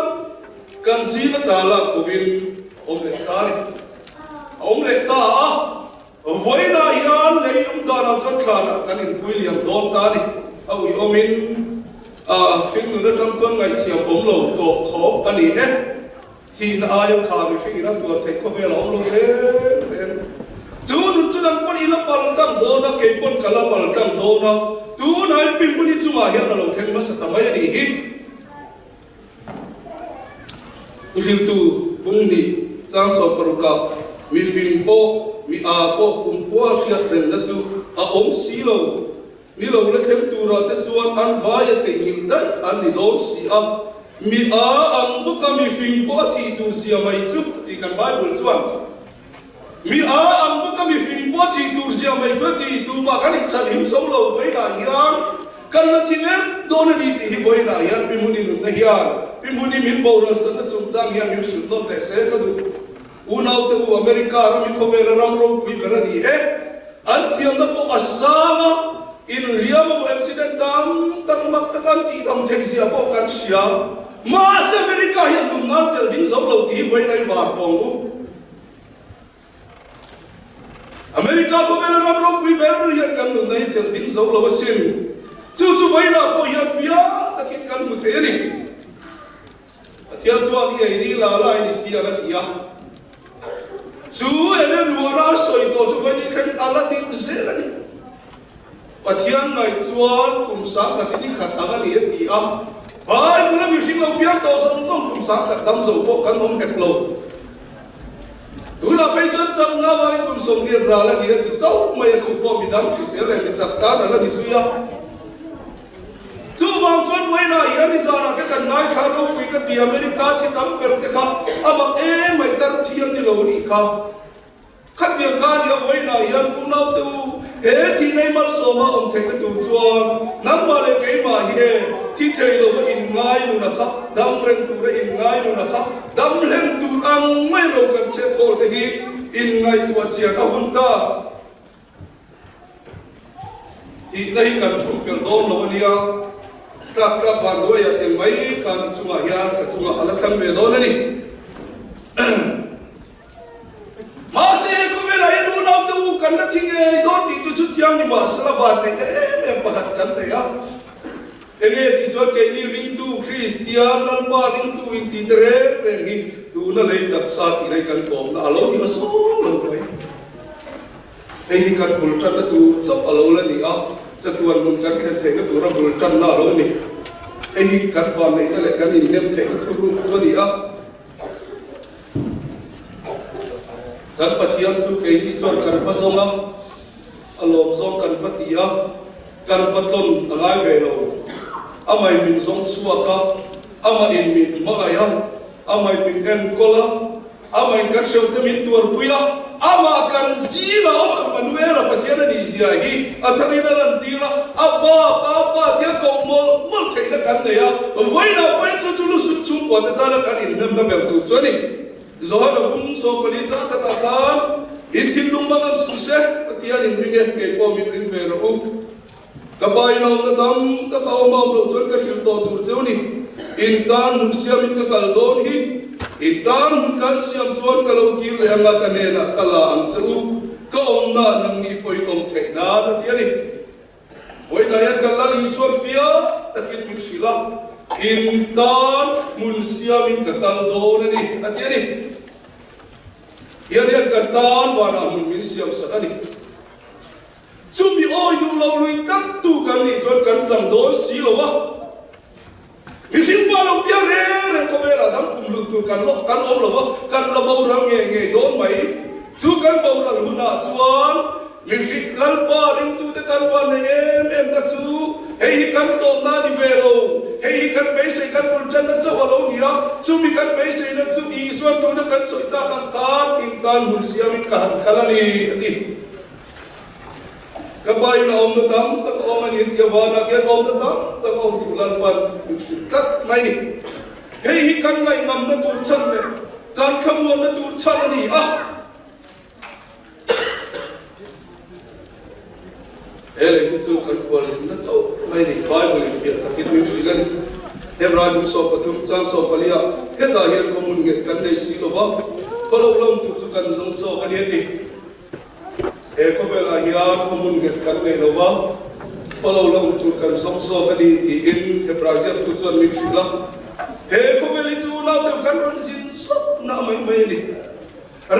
kan zinga ta lak kovin a awm leh ta a ni. A awm leh ta a, vawiinah hian leilung danah chuan thlanah kan inpui liam dawn ta a ni. A uiawmin hringnun atang chuan ngaihthiam awm lo tawp khawp a ni e. Thihna aia kha mihringin a tuar theih khawvel a awm lo reng reng. Chu nun chu nang pawn i la pal tlang dawn a, kei pawn ka la pal tlang dawn a, tunah in Pimhmuni chungah hian a lo thleng hmasa ta mai a nih hi. Thuhriltu Bunghnih chang 16 ah mi fing pawh, mi aa pawh kumkhua hriat rengna chu a awm si lo. Ni lo la thleng turah te chuan an vai a theihnghilh daih an ni dawn si a, mi a ang bawk a mi fing pawh a thih tur zia mai chu tih kan Bible chuan mi a ang bawk a mi fing pawh a thih tur zia mai chu a ti tumah kan inchhan him zo lo vawiinah hian kan la thi mek dawn a ni tih hi vawiinah hian Pi Hmuni nunna hian Pi Hmuni min boral sanna chungchang hian min hrilh nawn teh se ka duh. Unaute u, America ram hi khawvela ram ropui ber a ni e. An thiamna pawh a sang a, inhliam emaw accident tam tak mak taka an tihdam theih zia pawh kan hria. Mahse America hian tum nan chelh ding zo lo tih hi vawiin a i var pawng u. America khawvela ram ropui ber hian kan nunna hi chelh ding zo lo asin. Chu chu vawiinah pawh hian fiah takin kan hmu thei a ni. Pathian chuan i ei ni la la in i thi ang a ti a. Chu ene ruana a sawi tawh chu vawiin i thleng a la ding zel a ni. Pathian ngaih chuan kum 10,000 in i khat ang a ni a ti a. Bible a mihring lo piang tawh zawng zawng kum 10,000 dam zo pawh kan awm hek lo. Tunah phei chuan chakna avangin kum 80 ral a ni a ti chauh mai a, chu pawh midang hrisel leh mi chak tan a la ni zui a. Chuvang chuan Wayne-a hian nizanah te kan ngaithla ropui ka ti, America thi tam ber te kha a mak em mai tar thi an ni lo nih kha. Khatiang kha ania Wayne-a hian unau te u he thihna i malsawma awm theihna tur chuan nangmah leh keimah hi e thi thei lova inngai nuna kha dam reng tura inngai nuna kha dam hlen tur ang mai lo kan chhet hawl te hi inngaihtuah chian a hun ta. Tihna hi kan thum pel dawn lo a nia, tlak tlak van duaiah teng mai khan i chungah hian ka chungah a la thlang ve dawn a ni. Mahse he khawvelah hian unaute u kan la thi ngei dawn tih chu chutiang ni mahsela van neihna em em pakhat kan nei a. Enge tih chuan keini ringtu Kristian Lalpa ringtu intih te reng reng hi tuna lei taksa thihna hi kan tawpna a lo ni hmasawng lo mai. Hei hi kan bul tanna tur chauh a lo la ni a, chatuan hmun kan thlen theihna tura bul tanna a lo ni. Hei hi kan vanneihna leh kan inhnem theihna thuruk chu a ni a. Kan Pathian chu keini chuan kan va zawng a, a lawm zawng kan va ti a, kan va tlawn a ngai ve lo. Amah in min zawng chhuak a, amah in min hmangaih a, amah in min enkawl a, Amah in kan hreuhte min tuarpui a, amah kan zing a awm ang Manuela Pathian a nih zia hi a tharin a lantir a, a pa pa pa tia koh mawlh mawlh theihna kan nei a, vawiinah pawhin chu chu lusut chhungkua te tana kan inhnemna ber tur chu a ni. Johana bung 14 chang khatah khan, In thinlung hmang ang suh se, Pathian in ring e, kei pawh min ring ve rawh u. Ka pa in a awmna tam tak a awm a awm loh chuan ka hrilh tawh tur cheu ni. In tan hmun siamin ka kal dawn hi. In tan hmun kan siam chuan ka lo kir leh anga ka hnenah ka la ang che u. Ka awmna nangni pawhin awm theih nan a ti a ni. Vawiinah hian kan Lal Isua fiah takin min hrilh a, in tan hmun siamin ka kal dawn a ni a ti a ni. Hian hian kan tan vanah hmun min siam sak a ni. Chumi awi duh lo lui tlat tu kan nih chuan kan chang dawn si lo a. Mihring fa lo piang reng reng khawvelah dang kum hlut tur kan kan awm lo va, kan la boral ngei ngei dawn mai. Chu kan boral hunah chuan mihring Lalpa ringtute kan van nei em em na chu hei hi kan tawpna a ni ve lo. Hei hi kan beisei kan bul tanna chauh a lo ni a, chumi kan beiseina chu Isuan tuna kan sawi tak ang khan in tan hmun siamin ka han kal a ni, a ti. Ka pa in a awmna tam tak a awm a ni a ti a, vanah khian awmna tam tak a awm thu Lalpan min hrilh tlat mai ni. Hei hi kan ngaihngamna tur chhan leh kan thlamuanna tur chhan a ni a. He lei hi chu kan khualzinna chauh mai ni. Bible in fiah takin min hrilh a ni. Hebrai bu 13 chang 14 ah hetah hian khawmun nghet kan nei si lo va, khawlo lawm tur chu kan zawng zawk a ni a ti. He khawvelah hian khawmun nghet kan nei lo va, khawlo lawm tur kan zawng zawk a ni tiin Hebrai ziaktu chuan min hrilh a. He khawvel hi chu unau deuh kan rawn zin zawk na mai mai a ni.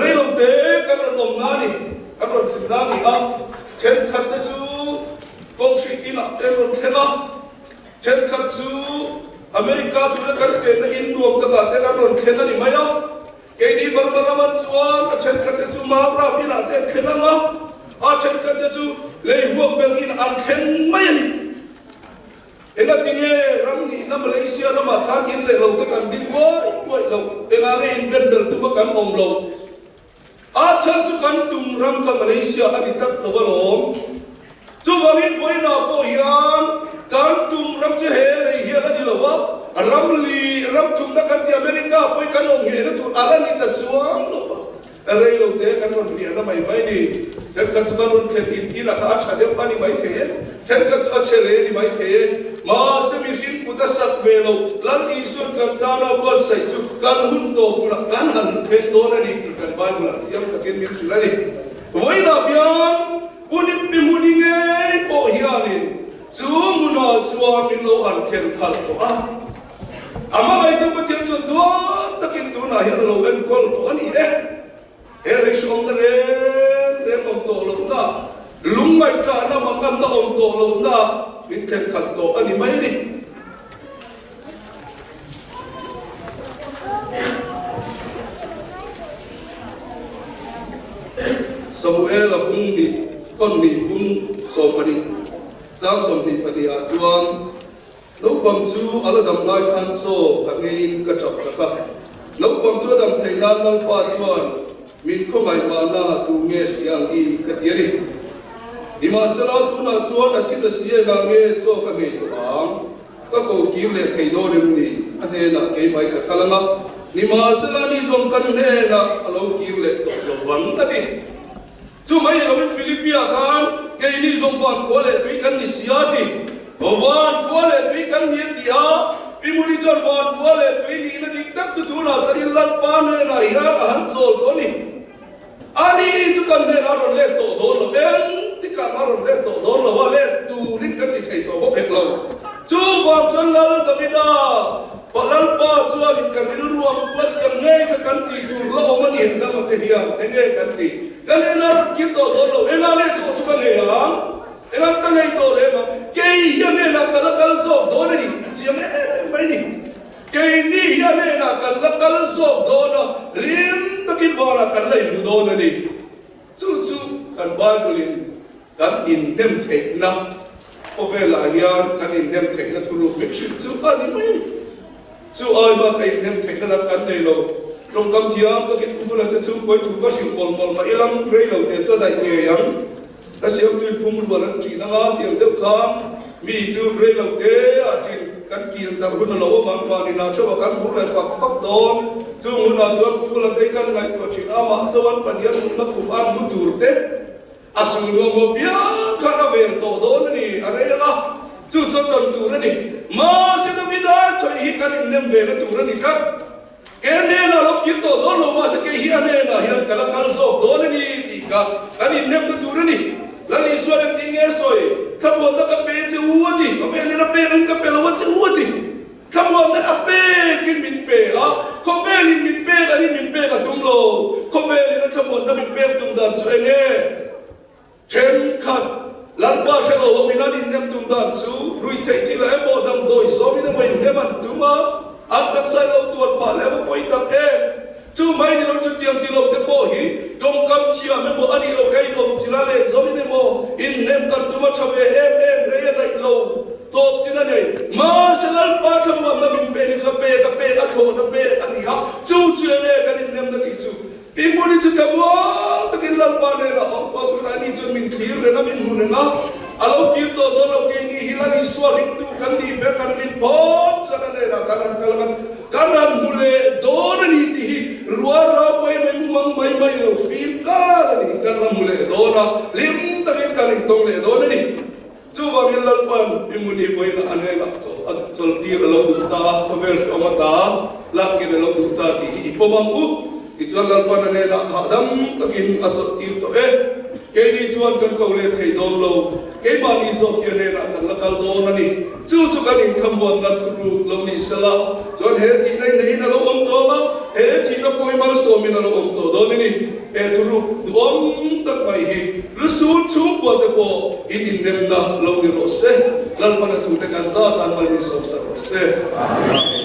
Rei lo te kan rawn awm na ni, kan rawn zin na ni a, thenkhat te chu kawnghrih inah te an rawn thleng a, thenkhat chu America tuna kan chenna in nuam takah te kan rawn thleng a ni mai a, keini Burma ramah chuan a thenkhat te chu Mauram inah te an thleng ang a, a thenkhat te chu Leihuak bel inah an thleng mai a ni. Engatinge ram nihna Malaysia ramah khan in leh lo te kan ding uai uai lo, engah nge in ben bel tuma kan awm lo? A chhan chu kan tum ram kha Malaysia a ni tlat lo alawm. Chuvangin vawiinah pawh hian kan tum ram chu he lei hian a ni lo va, ram li ram thumna kan ti America pawhin kan awm nghehna tur a la ni ta chuang lo va. Rei lo te kan rawn hliahna mai mai ni. Thenkhat chu kan rawn thlen in in a kha a tha deuh a ni mai thei e, thenkhat chu a chhe le a ni mai thei e. Mahse mihring kut a sak ve lo, Lal Isuan kan tana buatsaih chu kan hun tawh hunah kan han thleng dawn a ni tih kan Bible-ah chiang takin min hrilh a ni. Vawiinah bian Punit mi hmuni ngei pawh hianin chu hmunah chuan min lo han thlen khalh tawh a. A hmangaihtu Pathian chuan duat takin tunah hian a lo enkawl tawh a ni e. He reihrawmna reng reng awm tawh lohna, lungngaihṭahna manganna awm tawh lohna min thenkhat tawh a ni mai a ni. Samuel-a bung hnih, tawn hnih bung 12, chang 22 ah chuan, Naupang chu a la dam lai khan chaw ka ngeiin ka tap tak a. Naupang chu a dam theih nan Lalpa chuan min khawngaih mahna tu nge hria ang i ka ti a ni. Nimahsela tunah chuan a thi ta si engah nge chaw ka ngei tawh ang? Ka ko kir leh thei dawn em ni? A hnenah keimah ka kal ang a, nimahsela ni zawng kan hnenah a lo kir leh tawh lo vang a ti. Chu mai ni loin Philippia khan keini zawng van khua leh tui kan ni si a ti. Van khua leh tui kan ni a ti a, Pi Muni chuan van khua leh tui nihna dik tak chu tunah chuan in Lalpa hnenah hian a han chawl tawh a ni. Ani chu kan hnenah a rawn let tawh dawn lo, engtikah mah a rawn let tawh dawn lo a, let turin kan ti thei tawh bawk hek lo. Chuvang chuan Lal Davida Fa Lalpa chuanin ka rilru ang pua tiang ngei kha kan tih tur la awm a ni Adama te hian enge kan tih? Kan en a rawn kir tawh dawn lo, enga leh chaw chu ka ngei ang, enga ka ngei tawh lem ang, kei hian enah ka la kal zawk dawn a ni, a chiang em em mai ni. Keini hian enah kan la kal zawk dawn a, hlim takin vanah kan la inhmu dawn a ni. Chu chu kan Bible-in kan inhnem theihna khawvelah hian kan inhnem theihna thuruk min hrilh chu a ni mai a ni. Chu ai bak a inhnem theihna lam kan nei lo. Tawngkam thiam takin pu bula te chhungkawi thu ka hrilh mawlh mawlh mah ilang rei lo te chu a daih ngei ang. Ka siamtuin phum rual an ṭin anga tiang deuh khan mi chu rei lo te ah ṭin kan kil darh hun a lo awm ang mahni hna theuh a kan hur leh fak fak dawn. Chung hunah chuan pu bula te kan ngaihtuah ṭhin a mah chuan Panian mutna khum an mu tur te A sung nuam maw piang khan a vel tawh dawn a ni, a rei ang a, chu chu a chan tur a ni. Mahse Davida thawih hi kan innem ve na tur a ni tlat. Ke hnenah lo kir tawh dawn lo mahse kei hi a hnenah hian ka la kal zawk dawn a ni tih kha kan innem na tur a ni. Lal Isuan engtin nge sawi? Thlamuanna ka pe che u a ti, khawvelin a pek in ka pe lo a che u a ti. Thlamuanna a pekin min pe a, khawvelin min pek angin min pek a tum lo. Khawvelin a thlamuanna min pek tum dan chu eng nge? Thenkhat, Lalpa hre lo ho min an inhnem tum dan chu ruihtheih thil ah emaw damdawi zawmin emaw inhnem an tum a, an taksa in lo tuar phah leh emaw pawi tak em? Chu mai ni lo chutiang ti lo te pawh hi tawngkam thiam emaw a nih loh kha in awm chila let zawmin emaw inhnem kan tum a tha ve em em rei a daih lo tawp chin a nei. Mahse Lalpa. Lalpa thlamuanna min pek hi chuan pek a pek a thlawhna pek a ni a, chu chu enge kan innemna tih chu. Pi Muni chu thlamuang takin Lalpa hnenah awm tawh tunah ni chuan min thlir reng a, min hmu reng a, a lo kir tawh dawn lo keini hi Lal Isua ringtu kan nih ve kan rin phawt chuan a hnenah kan han kal ang a, kan han hmu leh dawn a ni tih hi rual rau mai mai mumang mai mai lo fim kar a ni, kan la hmu leh dawn a, hlim takin kan intawng leh dawn a ni. Chuvangin Lalpan Pi Muni vawiinah a hnenah chawlhtir a lo duh ta a, khawvel hrawng ata lakin a lo duh ta tih hi i pawm ang u. Tichuan Lalpan a hnenah hahdam takin a chawlhtir tawh e. Keini chuan kan ko let thei dawn lo, keimahni zawk hi a hnenah kan la kal dawn a ni. Chu chu kan inkhamuanna thuruk lo ni sela, chuan he thihna in neihin a lo awm dawn a, he thihna pawh hi malsawmin a lo awm tawh dawn a ni. He thuruk duhawm tak mai hi Lusun chhungkua te pawh in innemna lo ni rawh se. Lalpana thute kan zat an mal min sawmsak rawh se. Amen.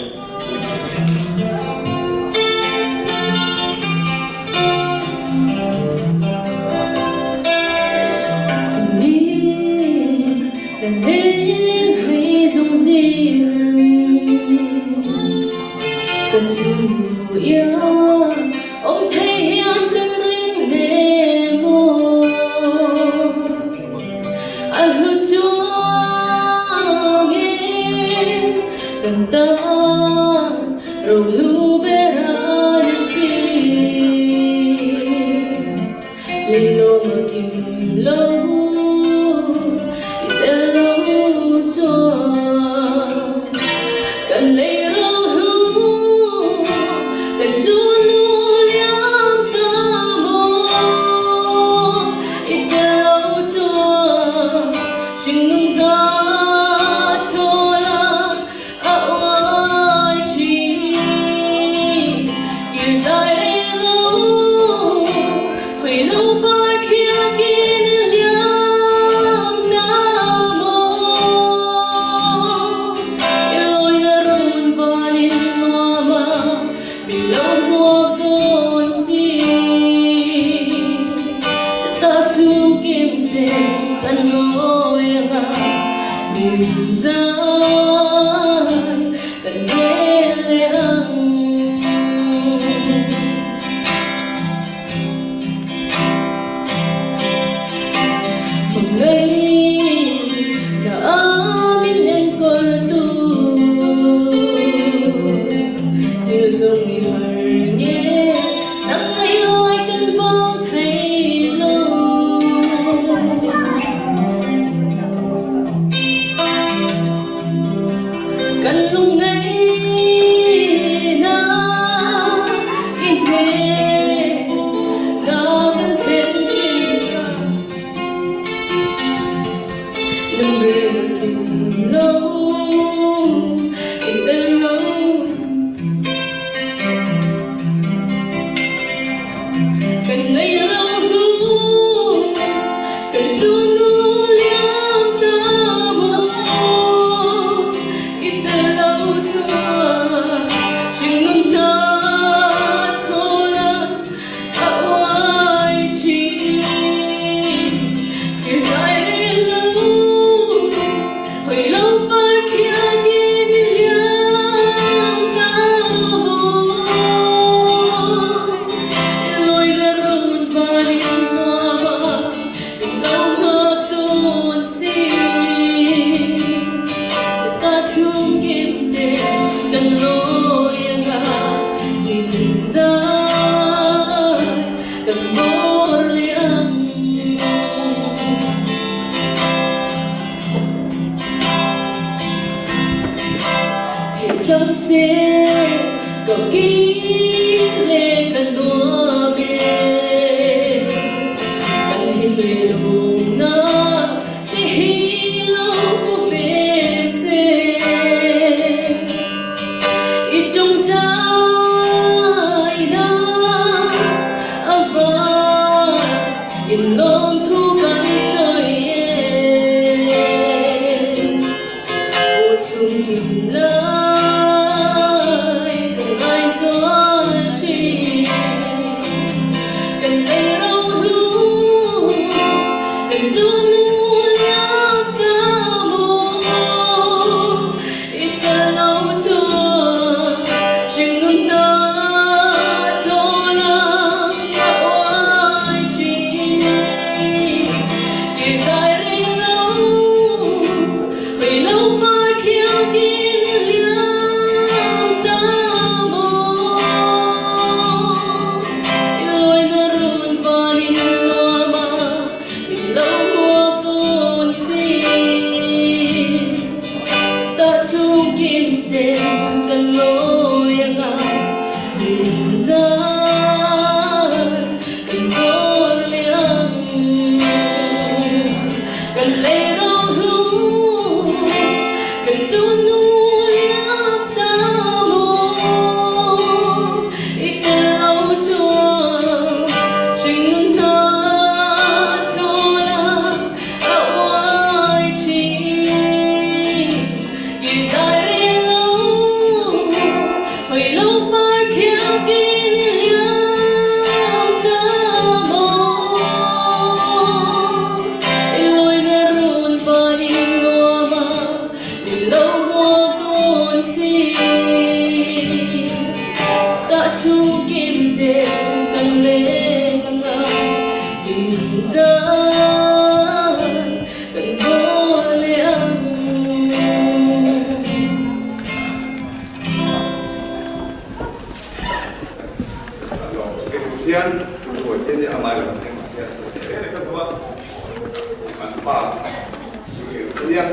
Nia,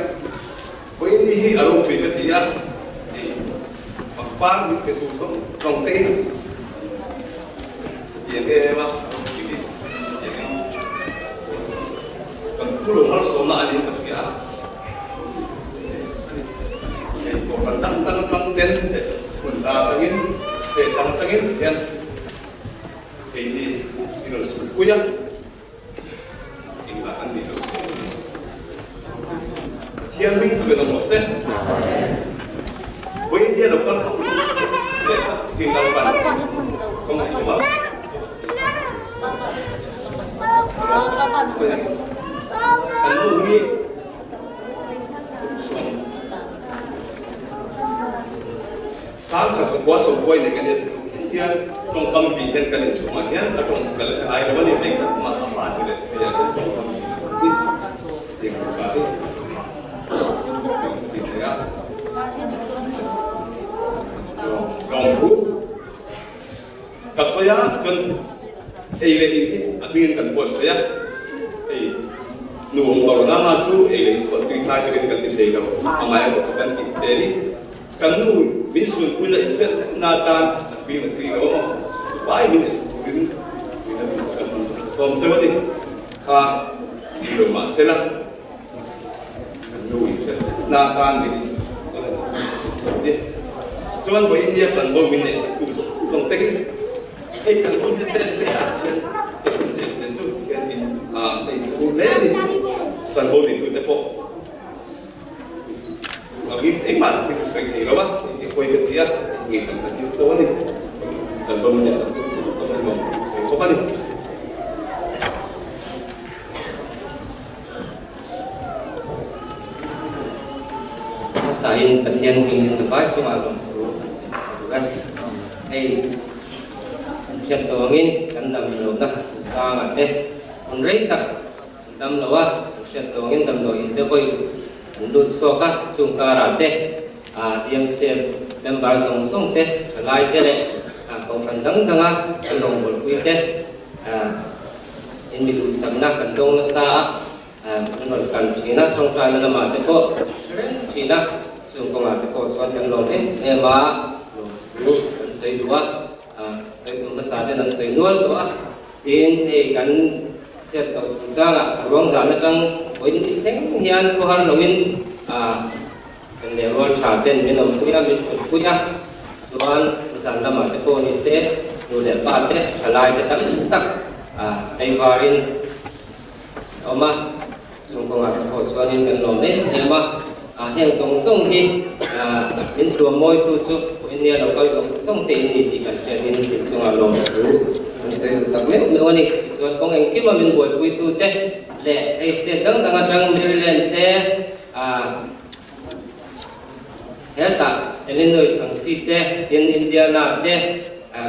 vawiin ni hi a ropui ka ti a, hei pangpar min pe tu zawng zawng te hi ka ti em em a, a ropui hi ka ti em em. Kan phulo malsawmna a niin ka hria a, hei kohhran dang dang atang ten leh hmun dar atangin leh dang atangin hian hei hi i rawn sulpui a. Engmah an nih loh theih. Pathian hming chu be lo maw se. Vawiin hian lo kal hauh lo leh tin lo pan kawng a tum a. An nu hi kum sawm Sangkhat zakua sawmkuai nei kan hian tawngkam vi hian kan inchhungah hian a tawng kal ngai lo a ni. Hei khat mah a fa ti leh phei ah hian tawngkam vi hi tiang tur ka hi ti thei a. Lawngthu ka sawi a chuan ei leh in hi a hmingin kan buatsaih a, hei nu awm tawh lo nana chu ei leh in pawh tui hnai takin kan ti thei lo, amaherawh chu kan tih thei a ni. Kan nu min sunpuina in hriat thleng na atan a tui a tui lo maw? Chupai min i turin tuina min kan sawm cheu a ni. Kha ti lo mah sela kan nu in hriat thleng na atan min i ni. Chuan vawiin nia chanvo min neih sak tu zawng zawng te hi hei kan hun hi chen hle ah hian hei hun chen chen chu hian in hei thu hle a ni. Chanvo neitu te pawh Angin engmah thil sawi thei lo a, engti hawi ka ti a, ngei tam ka dil cho a ni. Chanvo min i sak tu chu ka hman nuam thu sawi bawk a ni. Hmasain Pathian hmingin zavai chungah lawmthu an sawi hmasa duh e. Hei an hriat tawh angin kan dam lohna chungchangah te hun rei tak An dam lo a, an hriat tawh angin damdawi in te vawi an lut chhuak a, chung karah te DMC member zawng zawng te, thalai te leh kohhran dang danga kan rawngbawlpui te in mi duhsakna kan dawng nasa a, an rawn kal thin a, tawngtaina lamah te pawh an hre reng thin a, chung kawngah te pawh chuan kan lawm em em a, lawmthu kan sawi duh a, sawi tum hmasa ten an sawi nual tawh a. Tin, hei kan chhiat tawh chungchangah a ruang zan atang vawiin ni thleng hian khawhar loin kan leh rual tha ten min awmpui a, min thutpui a, chuan zan lamah te pawh ni se nu leh pa te thalai te tam tak tleivarin a awm a, chung kawngah te pawh chuanin kan lawm em em a, heng zawng zawng hi min hluam mawitu chu India lo kal zawng zawng te in ni tih kan hriatin inchungah lawm thu an sawi duh tak meuh meuh a ni. Tichuan kawng engkima min buaipuitu te leh hei state dang dang atang Maryland te hetah Illinois ang chi te tin Indiana te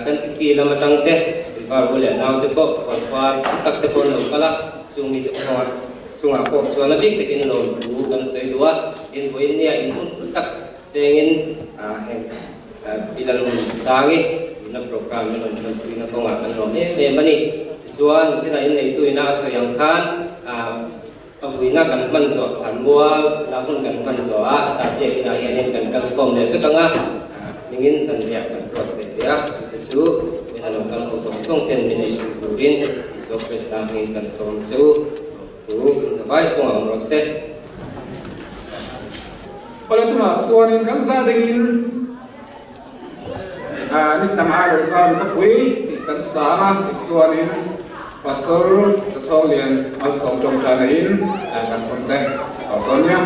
Kentucky lam atang te Silver bu leh nau te pawh khualkhua tam tak te pawh an lo kal a, chung mite pawh chungah pawh chuan a bik takin lawm thu kan sawi duh a, in vawiin nia in hun tak Chengin heng Pi Lalhmunsangi nuna program min rawn hmanpuina kawngah kan lawm em em a ni. Tichuan, chinah inneitu ina a sawi ang khan a vuina kan hman zawh than mual la hun kan hman zawh a, a tahbiak inah hianin kan kal khawm leh vek ang a, hmingin zanriah kan buatsaih leh a, chute chu min a lo kal ho zawng zawng ten min ei hruai turin Isua Krista hmingin kan sawm che u. Thu zavai chungah awm rawh se. Awle tunah chuanin kan za dingin ni tlang ai lo zan khawpui tih kan sang a, tichuanin Pastor Thathawng Lian Malsawm tawngtai neiin kan hawn te a awm dawn nia.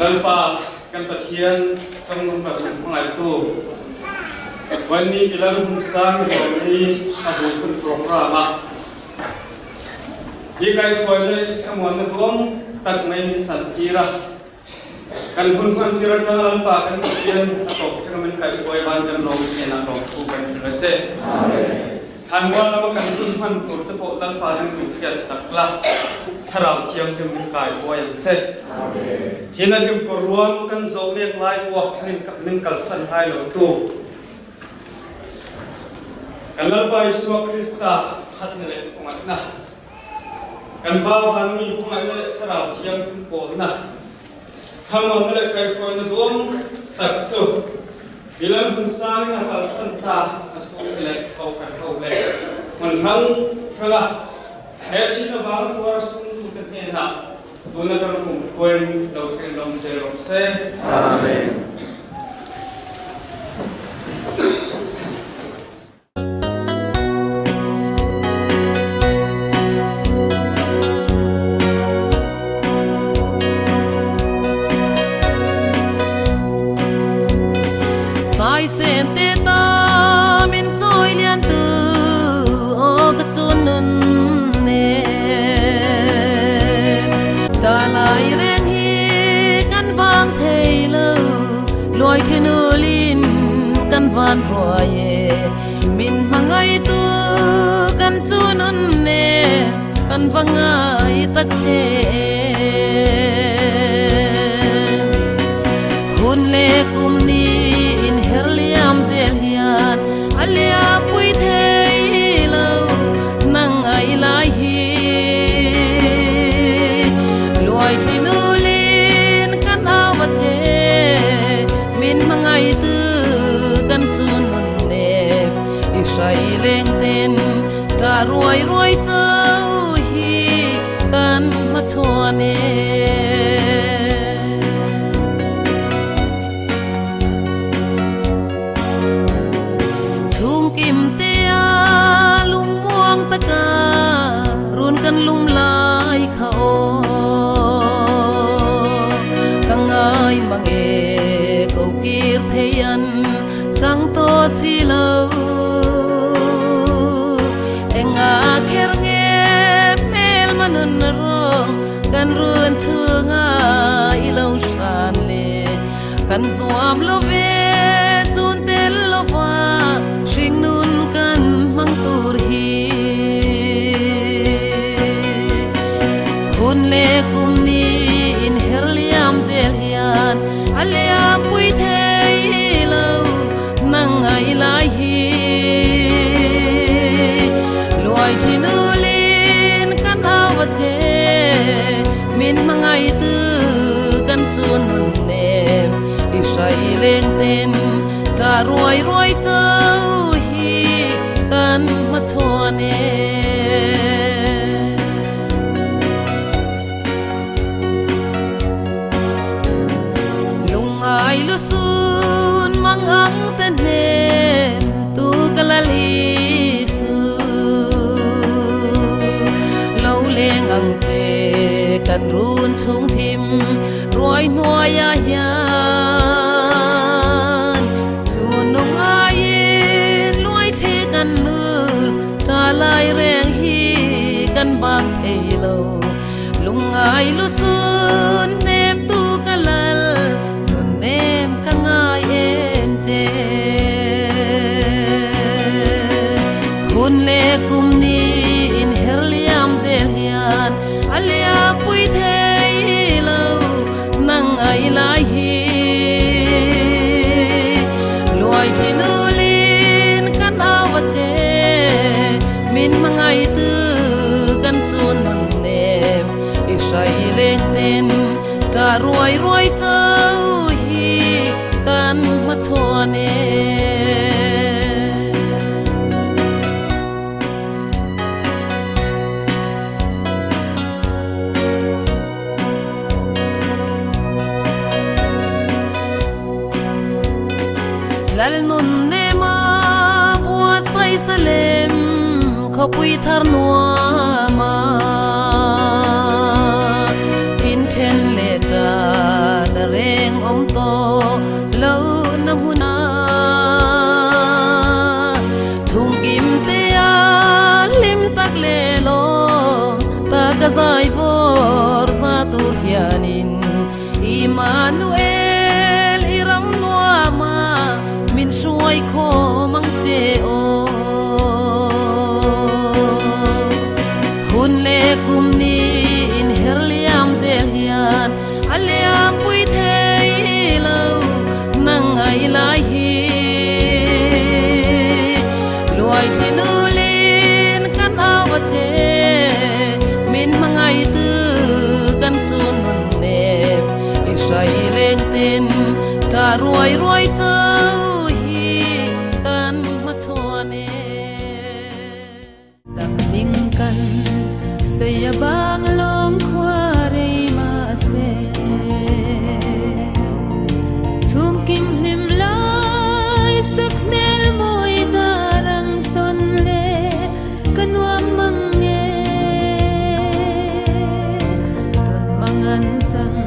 Lalpa kan Pathian chungnung kan in hmangaihtu Vaini Ilan Hmunsang Hlawmi a vuiphun program ah hi kai hruai le thlamuannak ruang tak mei min chan tir a kan hun hman tir atang Lalpa kan Pathian a tawk theng min kai hruai van kan lawm hnen ah lawm thu kan hril a che. Thlanmual lama kan hun hman tur te pawh Lalpa ning min hriat sak la, Thlarau Thianghlim min kai huai ang che. Thina hlimkawr ruang kan zawh mek lai pawh min kalsan ngai lo tu. Kan Lalpa Isua Krista thatna leh khawngaihna, kan Pa Vanmi hmangaihna leh Thlarau Thianghlim pawlna, Thlamuanna leh kaihhruaina duang tak chu Milan hmun sangin a kalsan ta a chhungte leh kokhan ho leh hmun hrang hranga he thil avang tuar sumtute hnenah tun atang kumkhuain lo thleng hlawm che rawh se. Amen. Saisen te ta min chawi lian tu aw ka chun nun nen Ta lai reng hi kan vang thei lo Luai thinulin kan van ruai e Min hmangaih tu kan chu nun e Kan va ngai tak che Hun leh kum ni in her liam zel hian A lia pui thei lo nang ai lai hi Luai thinulin kan au a che Min hmangaih tu kan chu nun nem I hrai leng ten ta ruai ruai chau hi kan hmachhuan e. Chhungkim tea lungmuang taka run kan lum lai kha aw. Ka ngai mang e ko kir thei an chang tawh si lo. Enga kher nge hmelma nun rawng kan run chhunga i lo hran le. Kan zuam lo ve chun tel lova hringnun kan hmang tur hi. Hun leh kum ni in her liam zel hian a liam pui thei lo nang ngai lai hi. Luai thinulin kan au a che min hmangaih tu kan chun nun nem i hrai leng ten ta ruai ruai chau hi kan hmachhuan e. Lungai lusun mang ang te hnem tu ka lal Isu lo leng ang che kan run chhung thim ruai hnuaiah hian chu nungaiin luai thli kan lul ta lai reng hi kan bak thei lo lungai lusun hnem tu ka lal nun em ka ngai em che. Hun leh kum ni in her liam zel hian a liam pui thei lo nang ngai lai hi. Luai thinulin kan au a che min hmangaih tu kan chu nun nem i hrai leng ten ta ruai ruai chau hi kan hmachhuan e. Lalnun nema buatsaih Salem khawpui thar nuama inthen leh ta na reng awm tawh lo na hmun a. Chhungkim te a hlim tak leh lawm taka zai vawr za tur hianin Immanuel i ram nuam a min hruai khawm ang che aw. Hun leh kum ni inher liam zel hian a liam pui thei lo nang ai lai hi. Luai thli nulin kan au a che min hmangaih tu kan chu nun nem i hrai leng ten ta ruai ruai chau hi kan hmachhuan e. Sak ding kan sei a bang lawng khua rei mahse chhungkim hlim lai sak hmel mawi dar ang tawn le ka nuam mang nge tawn mang an chang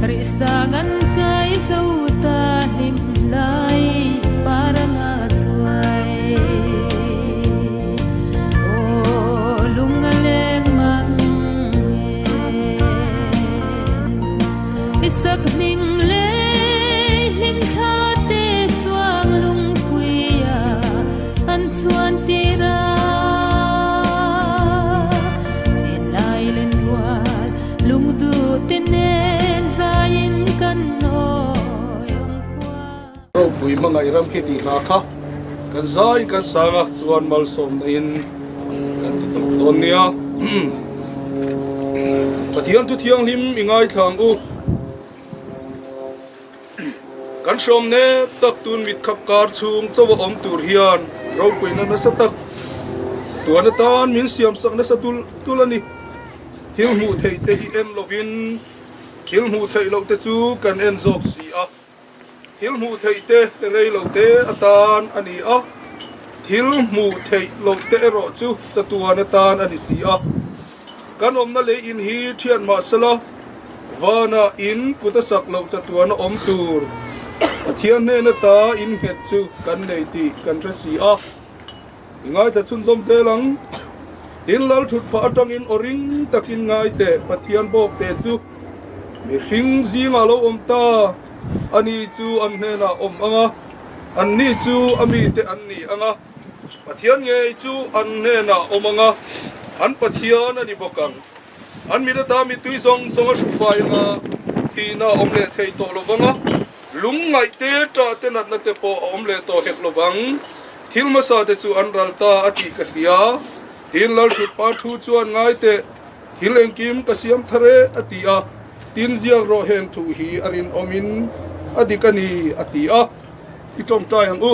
rih sang an kai zo ta hlim lai par anga chuai aw lung a leng mang nge i sak hming le hlim tha te suang lungpuia an chuan tir a chin lai len rual lungduh te nen zaiin kan awi awm khua. Ropui hmangaih ram khi tih hla kha kan zai kan sang a chuan malsawmna in kan ti tawp dawn nia. Pathian thu thianghlim i ngaithla ang u. Kan hrawm nep tak tun mit khap kar chhung chaw a awm tur hian ropuina nasa tak tuan atan min siam sak nasa tul tul a ni. Thil hmuh theih te hi en lovin thil hmuh theih loh te chu kan en zawk si a. Thil hmuh theih te rei lo te atan a ni a, thil hmuh theih loh te erawh chu chatuan atan a ni si a. Kan awmna lei in hi thian mahsela vanah in kut a sak loh chatuan a awm tur Pathian hnena ta in nghet chu kan nei tih kan hre si a. I ngaithla chhunzawm zel ang. Tin lal thut phah atangin aw ring takin ngai teh Pathian bawk te chu mihring zingah lo awm ta a ni chu an hnenah awm ang a, anni chu a mite an ni ang a. Pathian ngei chu an hnenah awm ang a, an Pathian a ni bawk ang. An mit ata mittui zawng zawng a hru fai ang a, thihna a awm leh thei tawh lo vang a, lungngaih te, ṭah te, natna te pawh a awm leh tawh hek lo vang. Thil hmasa te chu an ral ta a tih ka hria. Tin Lalṭhutpa thu chuan ngai teh, thil engkim ka siam thar e a ti a, tin ziak rawh heng thu hi a rinawmin a dik a ni a ti a. I tawngtai ang u.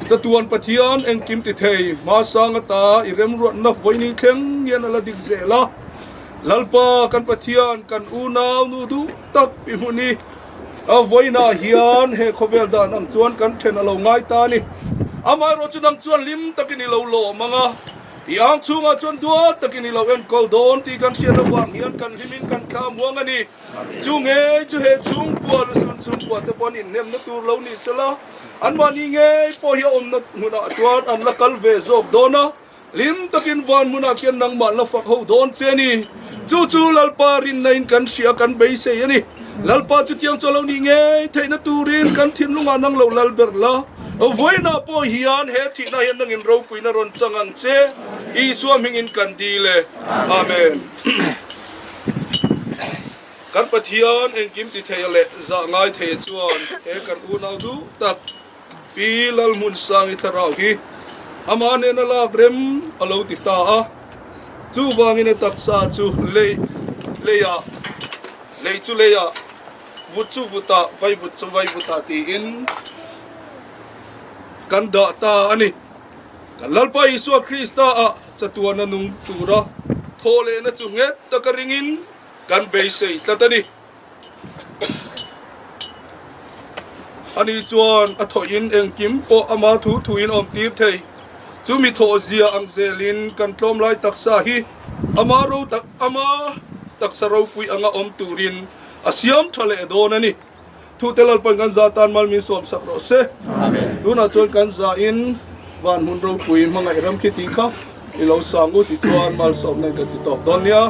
Chatuan Pathian engkim ti thei, hmasang ata i remruatna vawiini thleng hian a la dik zel a. Lalpa kan Pathian, kan unau nu duh tak i hmun hi a vawiinah hian he khawvel dan ang chuan kan then a lo ngai ta a ni. Amaherawhchu nang chuan hlim takin i lo lawm ang a. I ang chhungah chuan duat takin i lo enkawl dawn tih kan hriat avang hian kan hlimin kan thla muang a ni. Chu ngei chu he chhungkua lusun chhungkua te pawh an inhnemna tur lo ni sela, anmahni ngei pawh hi a awmna hmunah chuan an la kal ve zawk dawn a, hlim takin van hmunah khian nangmah la fak ho dawn che a ni. Chu chu Lalpa rinna in kan hria kan beisei a ni. Lalpa chutiang chu a lo nih ngei theihna turin kan thinlungah nang lo lal ber la, vawiinah pawh hian he thihna hian nangin ropuina rawn chang ang che, Isua hmingin kan dil e. Amen. Kan Pathian engkim ti theia leh zah ngai theia chuan he kan unau duh tak Pi Lalhmunsangi thlarau hi amah nena lak rem a lo ti ta a, chuvangin a taksa chu lei leiah, lei chu leiah, vut chu vutah, vaivut chu vaivutah tiin kan dah ta a ni. Kan Lalpa Isua Krista ah chatuana nung tura thaw lehna chu nghet taka ringin kan beisei tlat a ni. Ani chuan a thawhin engkim pawh ama thu thuin awm tir thei. Chumi thawh zia ang zelin kan tlawm lai taksa hi ama ro tak ama taksa ropui anga awm turin. A siam tha leh dawn a ni. Thute Lalpan kan za tan mal min sawm sak rawh se. Tunah chuan kan za in van hmun ropui hmangaih ram khi tih kha i lo sang u ti chuan malsawmna in kan ti tawk dawn nia.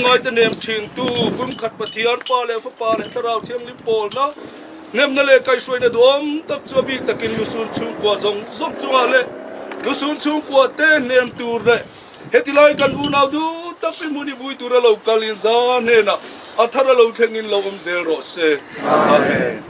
Ngaite nem thin tu Pumkhat Pathian Pa leh Fapa leh Thlarau Thianghlim pawlna hnemna leh kaihhruaina duhawm tak chu a bik takin lusun chhungkua zawng zawng chungah leh lusun chhungkua te hnem tur leh heti lai kan unau duh tak i hmun i vui tura lo kal in za hnenah a thar a lo thleng in lo awm zel rawh se. Amen.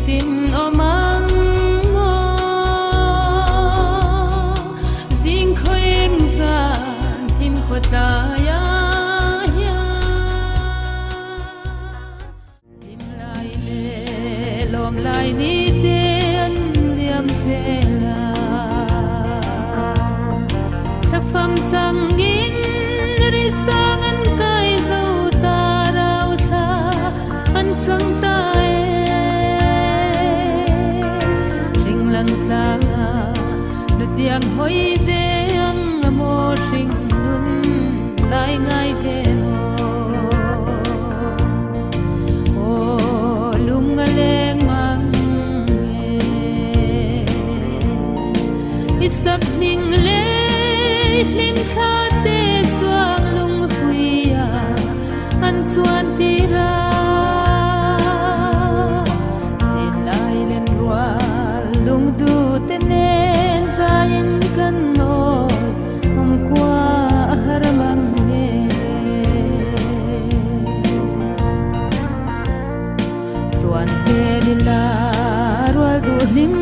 Engtin awm ang maw? Zing khaweng zan thim khaw tlaiah hian. Hlim lai leh lawm lai ni te an liam zel a, thlafam changin ri sang an kai zo ta rau thla an chang ta e. Hring lang tlanga nutiang hawi ve ang a maw hring nun lai ngai ve maw? Aw lung a leng mang e. I sak hning leh hlim thla te suang lung huia an chuan tir a. Chin lai len rual lungdu te nen zaiin kan nawi awm khua a har mang e. Chuan zel ila rual duh hlim